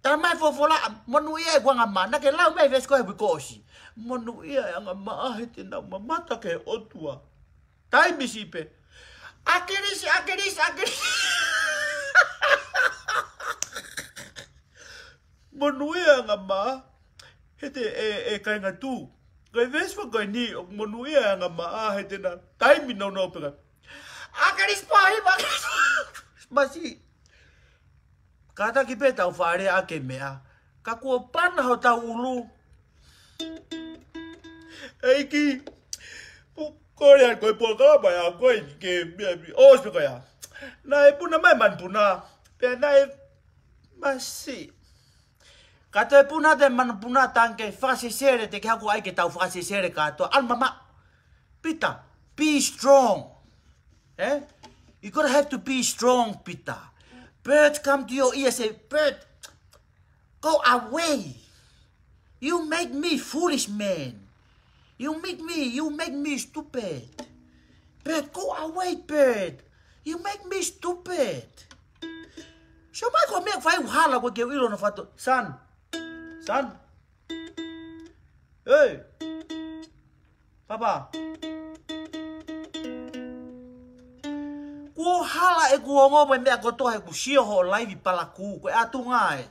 Tā mai folofola, monūʻia e anga maʻa, naʻa ke lau mai veesi ko e hui ko ʻosi. Monūʻia e anga maʻa he te nau mamata ki he ʻOtua. Taimi siʻi pē. ʻAkilisi, ʻakilisi, ʻakilisi. Monūʻia e anga maʻa he te e, e kāinga tū. Ko e veesi fakaeni, ʻo monūʻia e anga maʻa he te na taimi nounou pē ka. ʻAkilisi pō hiva, ʻakilisi. Masiʻi. Kātaki pē tau fale ake meʻa. Ka kuo pana hotau ʻulu. ʻEiki, pu-, kole atu ko e polokalama ia ko eni ke meʻa mi. ʻOsi pē ko ia. Naʻe puna mai manupuna. Pea naʻe masiʻi. Ka toe puna atu e manupuna tanke fakasesele te ke haku ai ke tau fakasesele kātoa. ʻAlu mamaʻo. Peter, be strong. Eh? You gotta have to be strong, Peter. Bird come to your ear, say, "Bird, go away. You make me foolish man. You make me, you make me stupid. Bird, go away, bird. You make me stupid." So mai ko e meʻa fai ʻuhala ko e ke ʻilo na fato. Son. Son. Hey. Papa. Kuo hala ʻeku ongo mo e meʻa kotoa he ʻoku sio hoʻo laivi palakū. Ko e ʻatunga ē.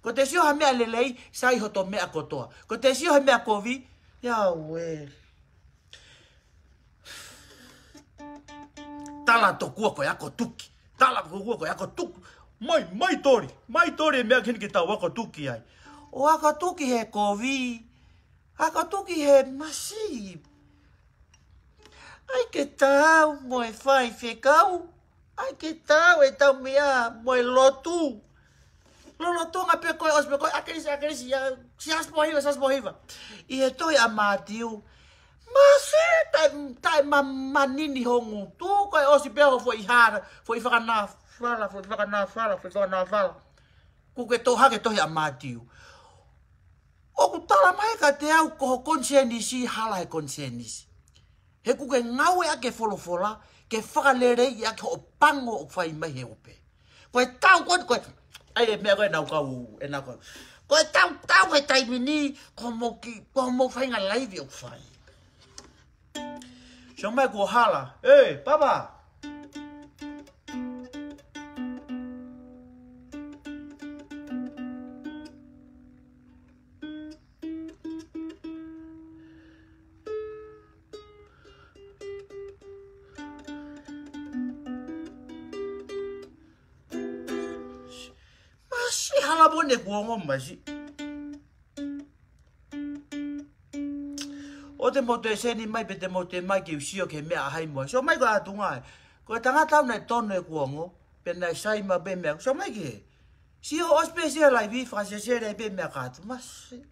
Ko te sio ha meʻa lelei, sai hoto meʻa kotoa. Ko te sio ha meʻa kovi, ia ue. Tala tokua ko e ako tuki. Tala tokua ko e ako tuki. Mai, mai toli. Mai toli e meʻa kini ke tau ako tuki ai. ʻO ako tuki he kovi. Ako tuki he masiʻi. ʻAi ke tau mo e faifekau. ʻAi ke tau e tau meʻa mo e lotu. Lolotonga pē ko e ʻosi pē ko e ʻakilisi, ʻakilisi, ia, Siasi pō hiva, Siasi pō hiva. ʻI he tohi ʻa Mātiu. Masiʻi, taʻe, taʻe ma-, manini ho ngutu, ko e ʻosi pē ho foʻi hara, foʻi fakanāfala, foʻi fakanāfala, foʻi fakanāfala. Kuo ke toʻo hake tohi ʻa Mātiu. ʻOku tala mai kiate au ko ho konisēnisi, hala he konisēnisi. He ʻoku ke ngāueʻaki e folofola, ke fakaleleiʻi ʻaki hoʻo pango ʻoku fai mai he ʻupe. Ko e tau ko e, ko e, ʻai e meʻa ko e nau kau, e nau kau. Ko e tau, tau he taimi ni, ko hoʻomou ki, ko hoʻomou faʻahinga laivi ʻoku fai. Sio mai kuo hala. Ē, papa. ʻE hala mo ne kuo ongo mai si. ʻOua te mou toe send mai pe te mou toe mai ke u sio ki he meʻa ʻa hai mo hai. Sio mai ko e ʻatunga ē. Ko e tangata au naʻe tonu e kuongo, pe naʻe sai maʻu pē meʻa. Sio mai ki he. Sio ʻosi pē sio live fakasesele ai pē meʻa kātoa. Masi.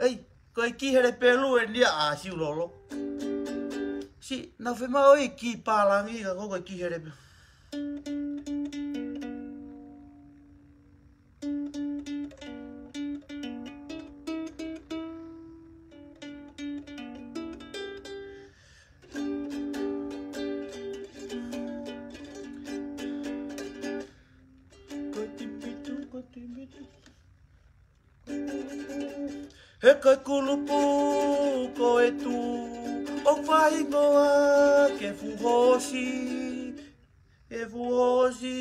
ʻEi, ko e kiʻi hele pelu eni ia ʻa Siulolo. Si, naʻa fiemaʻu ʻo e kiʻi pālangi ka ko e kiʻi hele pelu. Ko e tipitu, ko e tipitu. He ko e kulupu ko e tu, ʻoku fai noa ke fuʻu hoosi, ke fuʻu hoosi.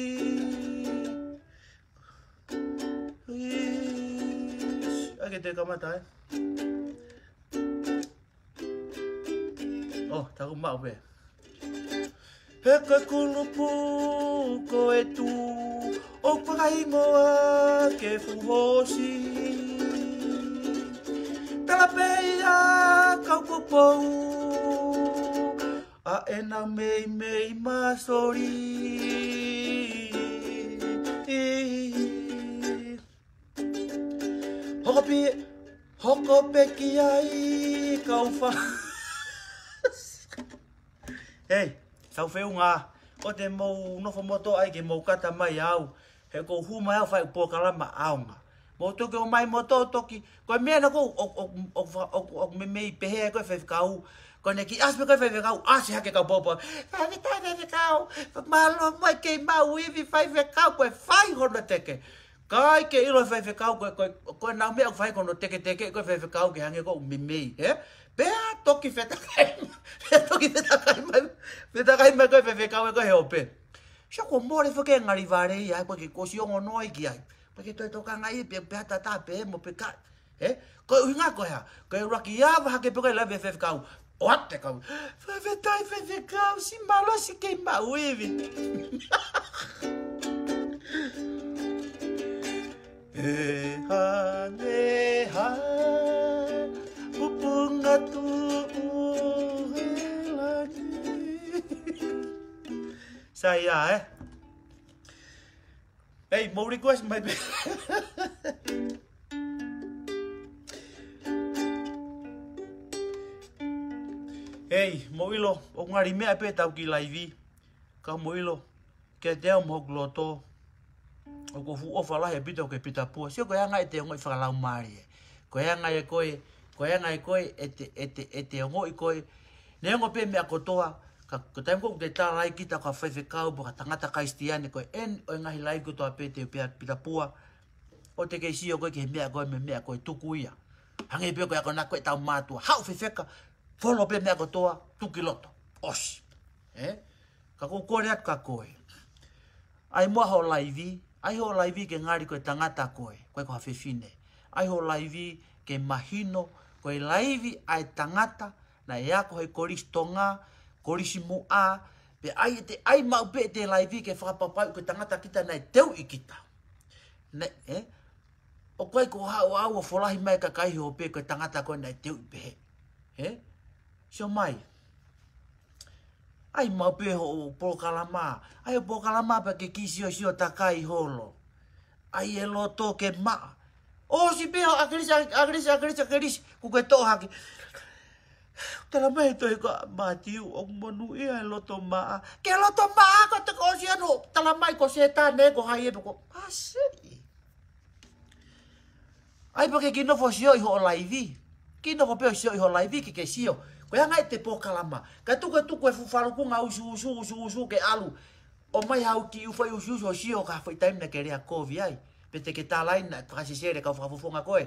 Isi, ʻai ke te kamata, ē. ʻO, taku maʻu pē. He ko e kulupu ko e tu, ʻoku fakahingoa ke fuʻu hoosi. Tala pē ia kau Poupou, ʻa ʻenau meimei māsoli. Hoko pē, hoko pē ki ai kau fa-, hei, tau feʻunga, ʻoua te mou nofo moutolu ai ke mou kata mai au, he ʻoku ou hū mai au fai polokalama ʻaonga. Mou toki ō mai moutolu toki, ko e meʻa naʻa ku ʻo, ʻo, ʻo, ʻo, ʻo meimei pehē ko e faifekau, ko ʻene kiʻi ʻasi pē ko e faifekau, ʻasi hake kau Poupou. Faifekau, faifekau, mālō muʻa kei maʻu ivi faifekau, ko e fai hono teke. Kae ke ʻilo faifekau, ko, ko, ko ʻenau meʻa ʻoku fai ko hono teketeke, ko e faifekau ke hangē ʻoku meimei, ē? Pea toki fetakai, pea toki fetakai mai, fetakai mai ko e faifekau ē ko e he ope. Sio ko mole fo ke ngali vale ia, ko ke kosi ongo noi ki ai. Ko ke toe tokanga ia, pea, pea tata pē mo pē kai. Ē? Ko e ʻuhinga ko e hā, ko e ʻuluaki ava hake pē ko e lave faifekau. ʻOatu e kau. Faifetai faifekau, siʻi mālō siʻi kei maʻu ivi. He hā, he hā, pupunga tuʻu he langi. Sai ia, ē? Ei, mou request mai pē. Ei, mou ʻilo, ʻoku ngali meʻa pē ʻetau kiʻi laivi. Ka mou ʻilo, ke te au mo hoku loto, ʻoku ou fuʻu ʻofa lahi ʻaupito ki he Pita Pua. Sio ko e anga ʻete ongoʻi fakalaumālie. Ko e anga ē ko e, ko e anga ē ko e, ʻete, ʻete, ʻete ongoʻi ko e. Neongo pē meʻa kotoa, ka, ko e taimi ko ē ʻoku te tala ai kita ko e faifekau, pe ko e tangata Kalisitiane, ko e ʻeni ʻo e ngaahi laivi kotoa pē te u pehē Pita Pua. ʻOua te kei sio koe ki he meʻa ko e, meʻa ko e tuku ia. Hangē pē ko e ako naʻe ko e tau mātuʻa. Haʻu fefeka, folo pē meʻa kotoa, tuku ki loto. ʻOsi. Ē? Ka ʻoku ou kole atu kia koe. ʻAi muʻa hoʻo laivi, ʻai hoʻo laivi ke ngali ko e tangata koe, ʻikai ko ha fefine. ʻAi hoʻo laivi ke mahino, ko e laivi ʻa e tangata, naʻe ako he Kolisi Tonga, Kolisi Muʻa, pea ʻai ʻete, ʻai maʻu pē ʻete laivi ke fakapapauʻi ko e tangata kita naʻe teuʻi kita. Naʻe, ē? ʻOku ʻikai ko haʻo ʻalu ʻo folahi mai kakai he ope ko e tangata ko ē naʻe teuʻi pehē. Ē? Sio mai. ʻAi maʻu pē hoʻo polokalama. ʻAi hoʻo polokalama pea ke kiʻi siosio takai holo. ʻAi e loto ke maʻa. ʻOsi pē hoʻo ʻAkelisi, ʻAkelisi, ʻAkelisi, ʻAkelisi. Kuo ke toʻo hake. Tala mai ʻe he tohi ko Mātiu ʻoku monūʻia e loto maʻa. Ke loto maʻa ko e toki ʻosi ʻanai. Tala mai ko Sētane ko hai ē pe ko. Masiʻi. ʻAi pē ke kiʻi nofo sioʻi hoʻo laivi. Kiʻi nofo pē ʻo sioʻi hoʻo laivi ke ke sio. Ko e anga ʻete polokalama. Ka tuku, tuku e fuʻu falukunga usu, usu, usu, usu ke ʻalu. ʻOmai haʻo kiʻi fai usiusi ʻo sio ki ha foʻi taimi naʻa ke lea kovi ai. Pe te ke tala ai naʻa fakasesele kau fakafofonga ko ē,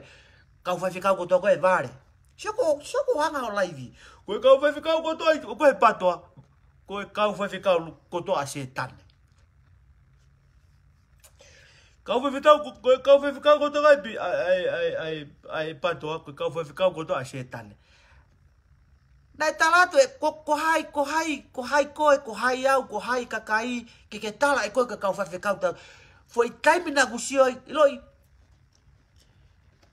kau faifekau kotoa ko ē vale. Sio ko, sio ko e anga hoʻo laivi. Ko e kau faifekau kotoa ʻi, ko e PATOA, ko e kau faifekau kotoa ʻa Sētane. Kau faifekau ko, ko e kau faifekau kotoa ʻi pi-, ʻa e, ʻa e, ʻa e, ʻa e, ʻa e PATOA, ko e kau faifekau kotoa ʻa Sētane. Naʻe tala atu ē, ko, ko hai, ko hai, ko hai koe, ko hai au, ko hai kakai, ke ke tala ʻe koe ko e kau faifekau tau. Foʻi taimi naʻa ku sio ai, ʻiloʻi.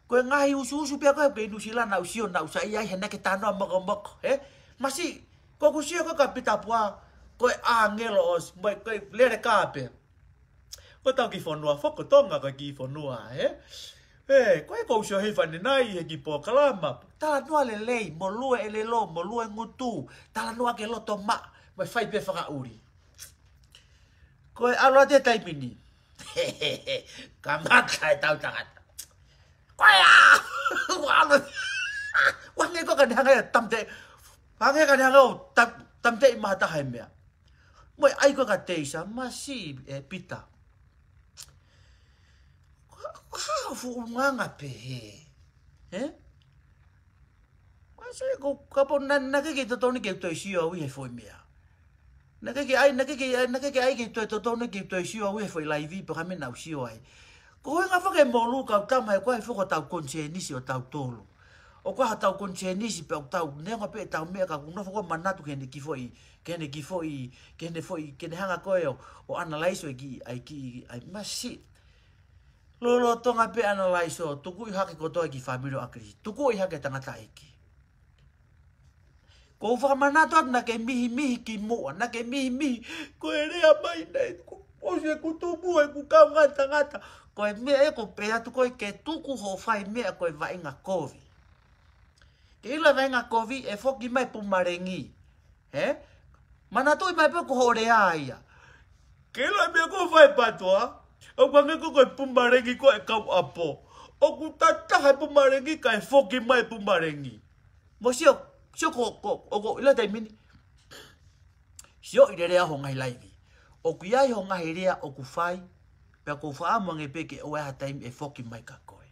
Ko e ngaahi usuusu pē ia ko ē, ko ē ʻi Nuʻusila naʻa ku sio, naʻa ku saiʻia ai, he naʻa ke talanoa mokomoko, ē? Masiʻi, ko ʻeku sio ko ē kia Pita Pua, ko e ʻāngelo ʻosi, mo e, ko e lele kāpē. Ko ʻetau kiʻi fonua foki ko Tonga, ko e kiʻi fonua, ē? Ē, ko e ʻoku ou sio hifo ʻanenai he kiʻi polokalama. Talanoa lelei, mo lue ʻelelo, mo lue ngutu, talanoa ke loto maʻa, mo e fai pē fakaʻuli. Ko e ʻalu atu e taimi ni. Kamata ʻetau tangata. Ko ia! Ua alo. Ua nge ko ka ne hanga ia tamte. Hanga ka ne hanga ʻo tam-, tamte ʻi mahataha e meʻa. Mo e ʻai ko ē kia Teisa, masiʻi ē Pita. Ko, ko ha fuʻu nganga pehē. Ē? Masiʻi ko kapau naʻa, naʻa ke kei totonu ke toe sio au ʻi he foʻi meʻa. Naʻa ke kei ʻai, naʻa ke kei, naʻa ke kei ʻai ke toe totonu ke toe sio au ʻi he foʻi laivi pe ko e hā e meʻa naʻa ku sio ai. Ko e ʻuhinga foki ʻe Molu kau tama he ko e foki hotau konisēnisi ʻo tautolu. ʻOku ʻi ai hotau konisēnisi pea ʻoku tau neongo pē ʻetau meʻa ka ʻoku ou nofo ʻo manatu ki heʻene kiʻi foʻi, ki heʻene kiʻi foʻi, ki heʻene foʻi, ki heʻene hanga ko ē ʻo, ʻo analyze ʻo e kiʻi, ʻa e kiʻi, ʻa e masiʻi. Lolotonga pē analyze ʻo tukuʻi hake kotoa e kiʻi fāmili ʻo ʻAkilisi. Tukuʻi hake tangataʻeiki. Ko u fakamanatu atu naʻa ke mihimihi kimuʻa, naʻa ke mihimihi, ko e lea mai naʻe, ko, ʻosi ʻeku tupu, ʻeku kaungā tangata. Ko e meʻa ē ʻoku pehē atu ko ē ke tuku hoʻo fai meʻa ko e vaʻinga kovi. Ke ʻilo e vaʻinga kovi, ʻe foki mai pumalengi. Ē? Manatuʻi mai pē ko hoʻo lea ia. Ke ʻilo e meʻa ko ē fai PATOA, ʻoku hangē ko e pumalengi ko ē kau ʻapo. ʻOku tataha e pumalengi kae foki mai pumalengi. Mo sio, sio ko, ko, ʻoku ʻilo taimi ni. Sio ʻi lelei hoʻo ngaahi laivi. ʻOku ʻi ai hoʻo ngaahi lea ʻoku fai, pea ʻoku ou fakaʻamu ange pē ke ʻoua ʻe ha taimi ʻe foki mai kia koe.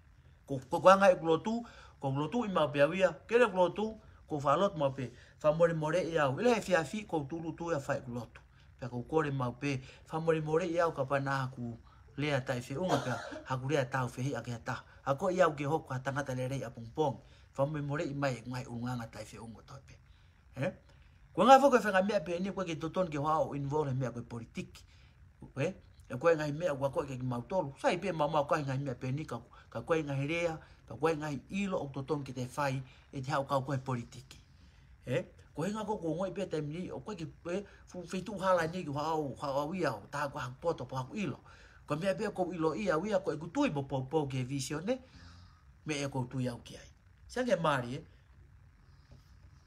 Ko, ko, ko e anga ʻeku lotu, ko e lotu ʻi maʻu pē au ia, ke le lotu, ko e fakalotu maʻu pē, fakamolemoleʻi au. ʻI he efiafi, ko u tūʻulutui ʻo fai ʻeku lotu. Pea ko u kole maʻu pē, fakamolemoleʻi au kapau naʻa haku lea taʻefeʻunga pea, haku lea tāufehiʻa ki ha taha. Haʻu ia au ke hoko ko ha tangata lelei ʻapongipongi. Fakamolemoleʻi mai e ngaahi ʻulungaanga taʻefeʻunga ʻo toe pē. Ē? Ko e ngaahi foki e faʻahinga meʻa pehē ni, ʻoku ʻikai ke totonu ke u haʻu ʻo involve he meʻa ko e politiki. Ē? ʻE ko e ngaahi meʻa ʻoku ʻikai ke kimautolu. Sai pē maumau ko e ngaahi meʻa pehē ni ka, ka ko e ngaahi lea, ka ko e ngaahi ʻilo ʻoku totonu ke te fai, ʻe te haʻu kau ko e politiki. Ē? Ko e ʻuhinga ko ē ʻoku ou ongoʻi pē taimi ni, ʻoku ʻikai ke, ē, fuʻu feituʻu hala ni ke u haʻu, haʻu au ia, ʻo tā ko haku poto, pe haku ʻilo. Ko e meʻa pē ʻoku ou ʻiloʻi au ia, ko ʻeku tui mo poupou ki he vīsone, meʻa ʻoku ou tui au ki ai. Sai ange mālie, ē?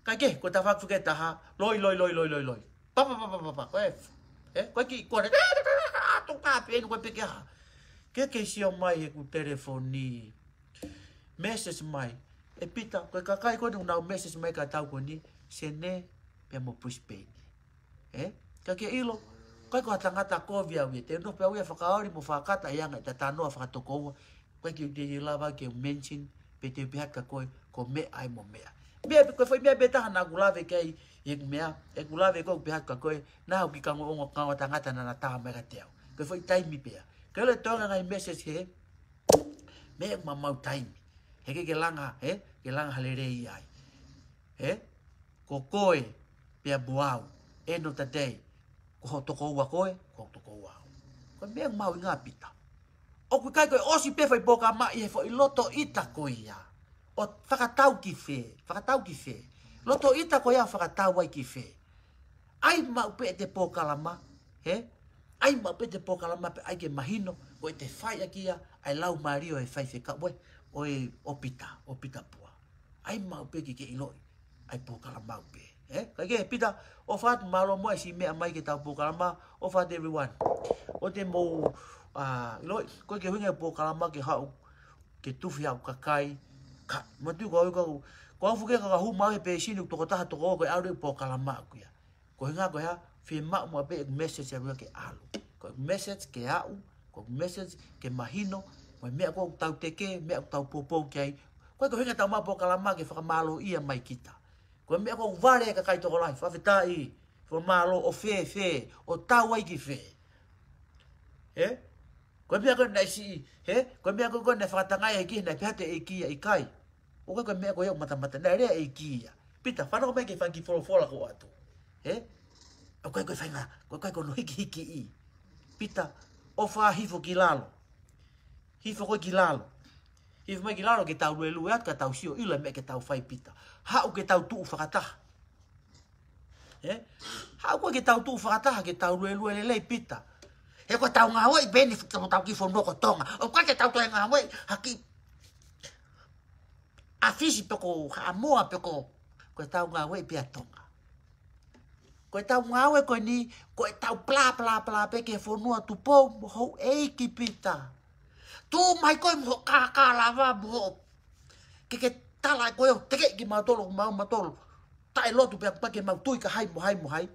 Kae kehe, ko e tafaʻaki foki ʻe taha, loi, loi, loi. Pa, pa, pa, pa, pa, pa, ko e, ē, ko e kiʻi kole, tu ka pe enu ko e peke ha. Ke ke sio mai heʻeku telefoni, message mai, ʻe Pita, ko e kakai ko eni ʻoku nau message mai kia au ko eni, Sene, pea mo Brisbane. Ē? Ka ke ʻilo, ʻikai ko ha tangata kovi au ia, te u nofo pē au ia fakaoli mo fakakata ʻi he anga ʻeta talanoa fakatokoua. ʻIkai ke u te lava ke u mention, pe te u pehē atu kia koe, ko meʻa ē mo meʻa. Meʻa pē, ko e foʻi meʻa pē taha naʻa ku lave ki ai, ʻi heʻeku meʻa, ʻeku lave ko ē ʻeku pehē atu kia koe, naʻa ku kiʻi kaungā ongo kaungā tangata naʻa na tā mai kiate au. Ko e foʻi taimi pē ia. Ke ʻilo e toenga ngaahi message hē, meʻa ʻoku maumau taimi. He ʻikai ke langa, ē? Ke langa ha lelei ai. Ē? Ko koe, pea mo au, end of the day, ko hoʻo tokoua koe, ko hoku tokoua au. Ko e meʻa mahuʻinga Pita. ʻOku ʻikai ko e ʻosi pē foʻi polokalama ʻi he foʻi loto ʻita ko ia. ʻO fakatau ki fē, fakatau ki fē. Loto ʻita ko ia ʻo fakatau ai ki fē. ʻAi maʻu pē ʻete polokalama, ē? ʻAi maʻu pē ʻete polokalama pea ʻai ke mahino, ko ʻete fai ʻaki ia, ʻa e lau mālie ʻo e faifekau, ʻo e, ʻo e, ʻo Pita, ʻo Pita Pua. ʻAi maʻu pē ke ke ʻiloʻi ʻa e polokalama pē. Ē? Kae kehe Pita, ʻofa atu, mālō muʻa e siʻi meʻa mai ki heʻetau polokalama, ʻofa atu everyone. ʻOua te mou, ʻa, ʻiloʻi, ʻoku ʻikai ke ʻuhinga e polokalama ke haʻu, ke tufi haʻu kakai, ka, matu ko au, ko au, ko au foki ka hū mai he peesi ni ʻoku tokotaha toko ua ko e ʻalu e polokalama ʻaʻaku ia. Ko e ʻuhinga ko e hā, Fiemaʻu maʻu pē ʻeku message ʻalu ia ke ʻalu. Ko ʻeku message ke aʻu, ko ʻeku message ke mahino, ko e meʻa ʻoku tau teke, meʻa ʻoku tau poupou ki ai. Ko e ko hinga tau maʻu polokalama ke fakamālōʻia mai kita. Ko e meʻa ʻoku vale e kakai tokolahi, fakafetaʻi, fakamālō ʻo fēfē, ʻo tau ai ki fē. Ē? Ko e meʻa ko ē naʻe siʻi, ē? Ko e meʻa ko ē naʻe fakatangaʻi ʻe he ʻEiki, naʻe pehē atu ʻe he ʻEiki ia ʻikai. ʻOku ʻikai ko e meʻa ko ia ʻoku matamata, naʻe lea ʻe he ʻEiki ia. Pita, fanongo mai ki he fanga kiʻi folofola ko ē atu. Ē? ʻOku ʻikai ko e faʻahinga, ʻoku ʻikai ko hono hikihikiʻi. Pita, ʻofa hifo ki lalo. Hifo koe ki lalo. Hifo mai ki lalo ke tau luelue atu, ka tau sio ʻilo e meʻa ke tau fai Pita. Haʻu ke tau tuʻu fakataha. Ē? Haʻu koe ke tau tuʻu fakataha, ke tau luelue lelei Pita. He ko ʻetau ngāueʻi pē eni fu-, tau, tau kiʻi fonua ko Tonga. ʻOku ʻikai ke tau toe ngāueʻi ha kiʻi ʻa Fisi pe ko Haʻamoa pe ko, ko ʻetau ngāueʻi pē ʻa Tonga. Ko ʻetau ngāue ko eni, ko ʻetau pla, pla, pla pē ki he fonua Tupou mo houʻeiki Pita. Tuʻu mai koe mo hoʻo kākā lava mo hoʻo. Ke ke tala ʻe koe ʻo tekeʻi kimautolu, mau matolu. Taʻe lotu pē ʻaku pē ke mau tui ka hai mo hai mo hai.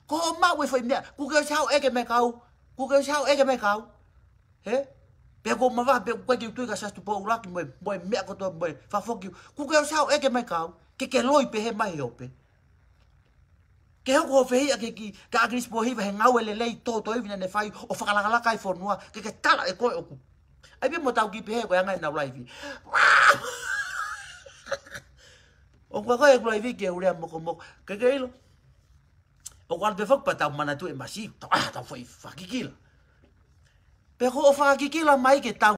Ko hoʻo maʻu e foʻi meʻa, kuo ke ʻosi haʻu ʻeke mai kau, kuo ke ʻosi haʻu ʻeke mai kau. Hē? Pea ko mava, pea ko e kiʻi tui kia Siaosi Tupou ʻUluaki mo e, mo e meʻa kotoa mo e fakafoki. Kuo ke ʻosi haʻu ʻeke mai kau, ke ke loi pē he mai he ope. Ke hoko hoʻo fehiʻa ki he ʻEiki, kia ʻAkilisi Pōhiva he ngāue lelei tōtōivi naʻa ne fai ʻo fakalakalaka e fonua, ke ke tala ʻe koe ʻoku. ʻAi pē mo tau kiʻi pehē ko e anga ʻenau laivi. ʻOku ʻikai ko e laivi ke u lea mokomoko, ke ke ʻilo. ʻOku ʻalu pē foki pea tau manatuʻi e masiu, tau, ʻā, tau foʻi fakakikila. Pea ko hoʻo fakakikila mai ke tau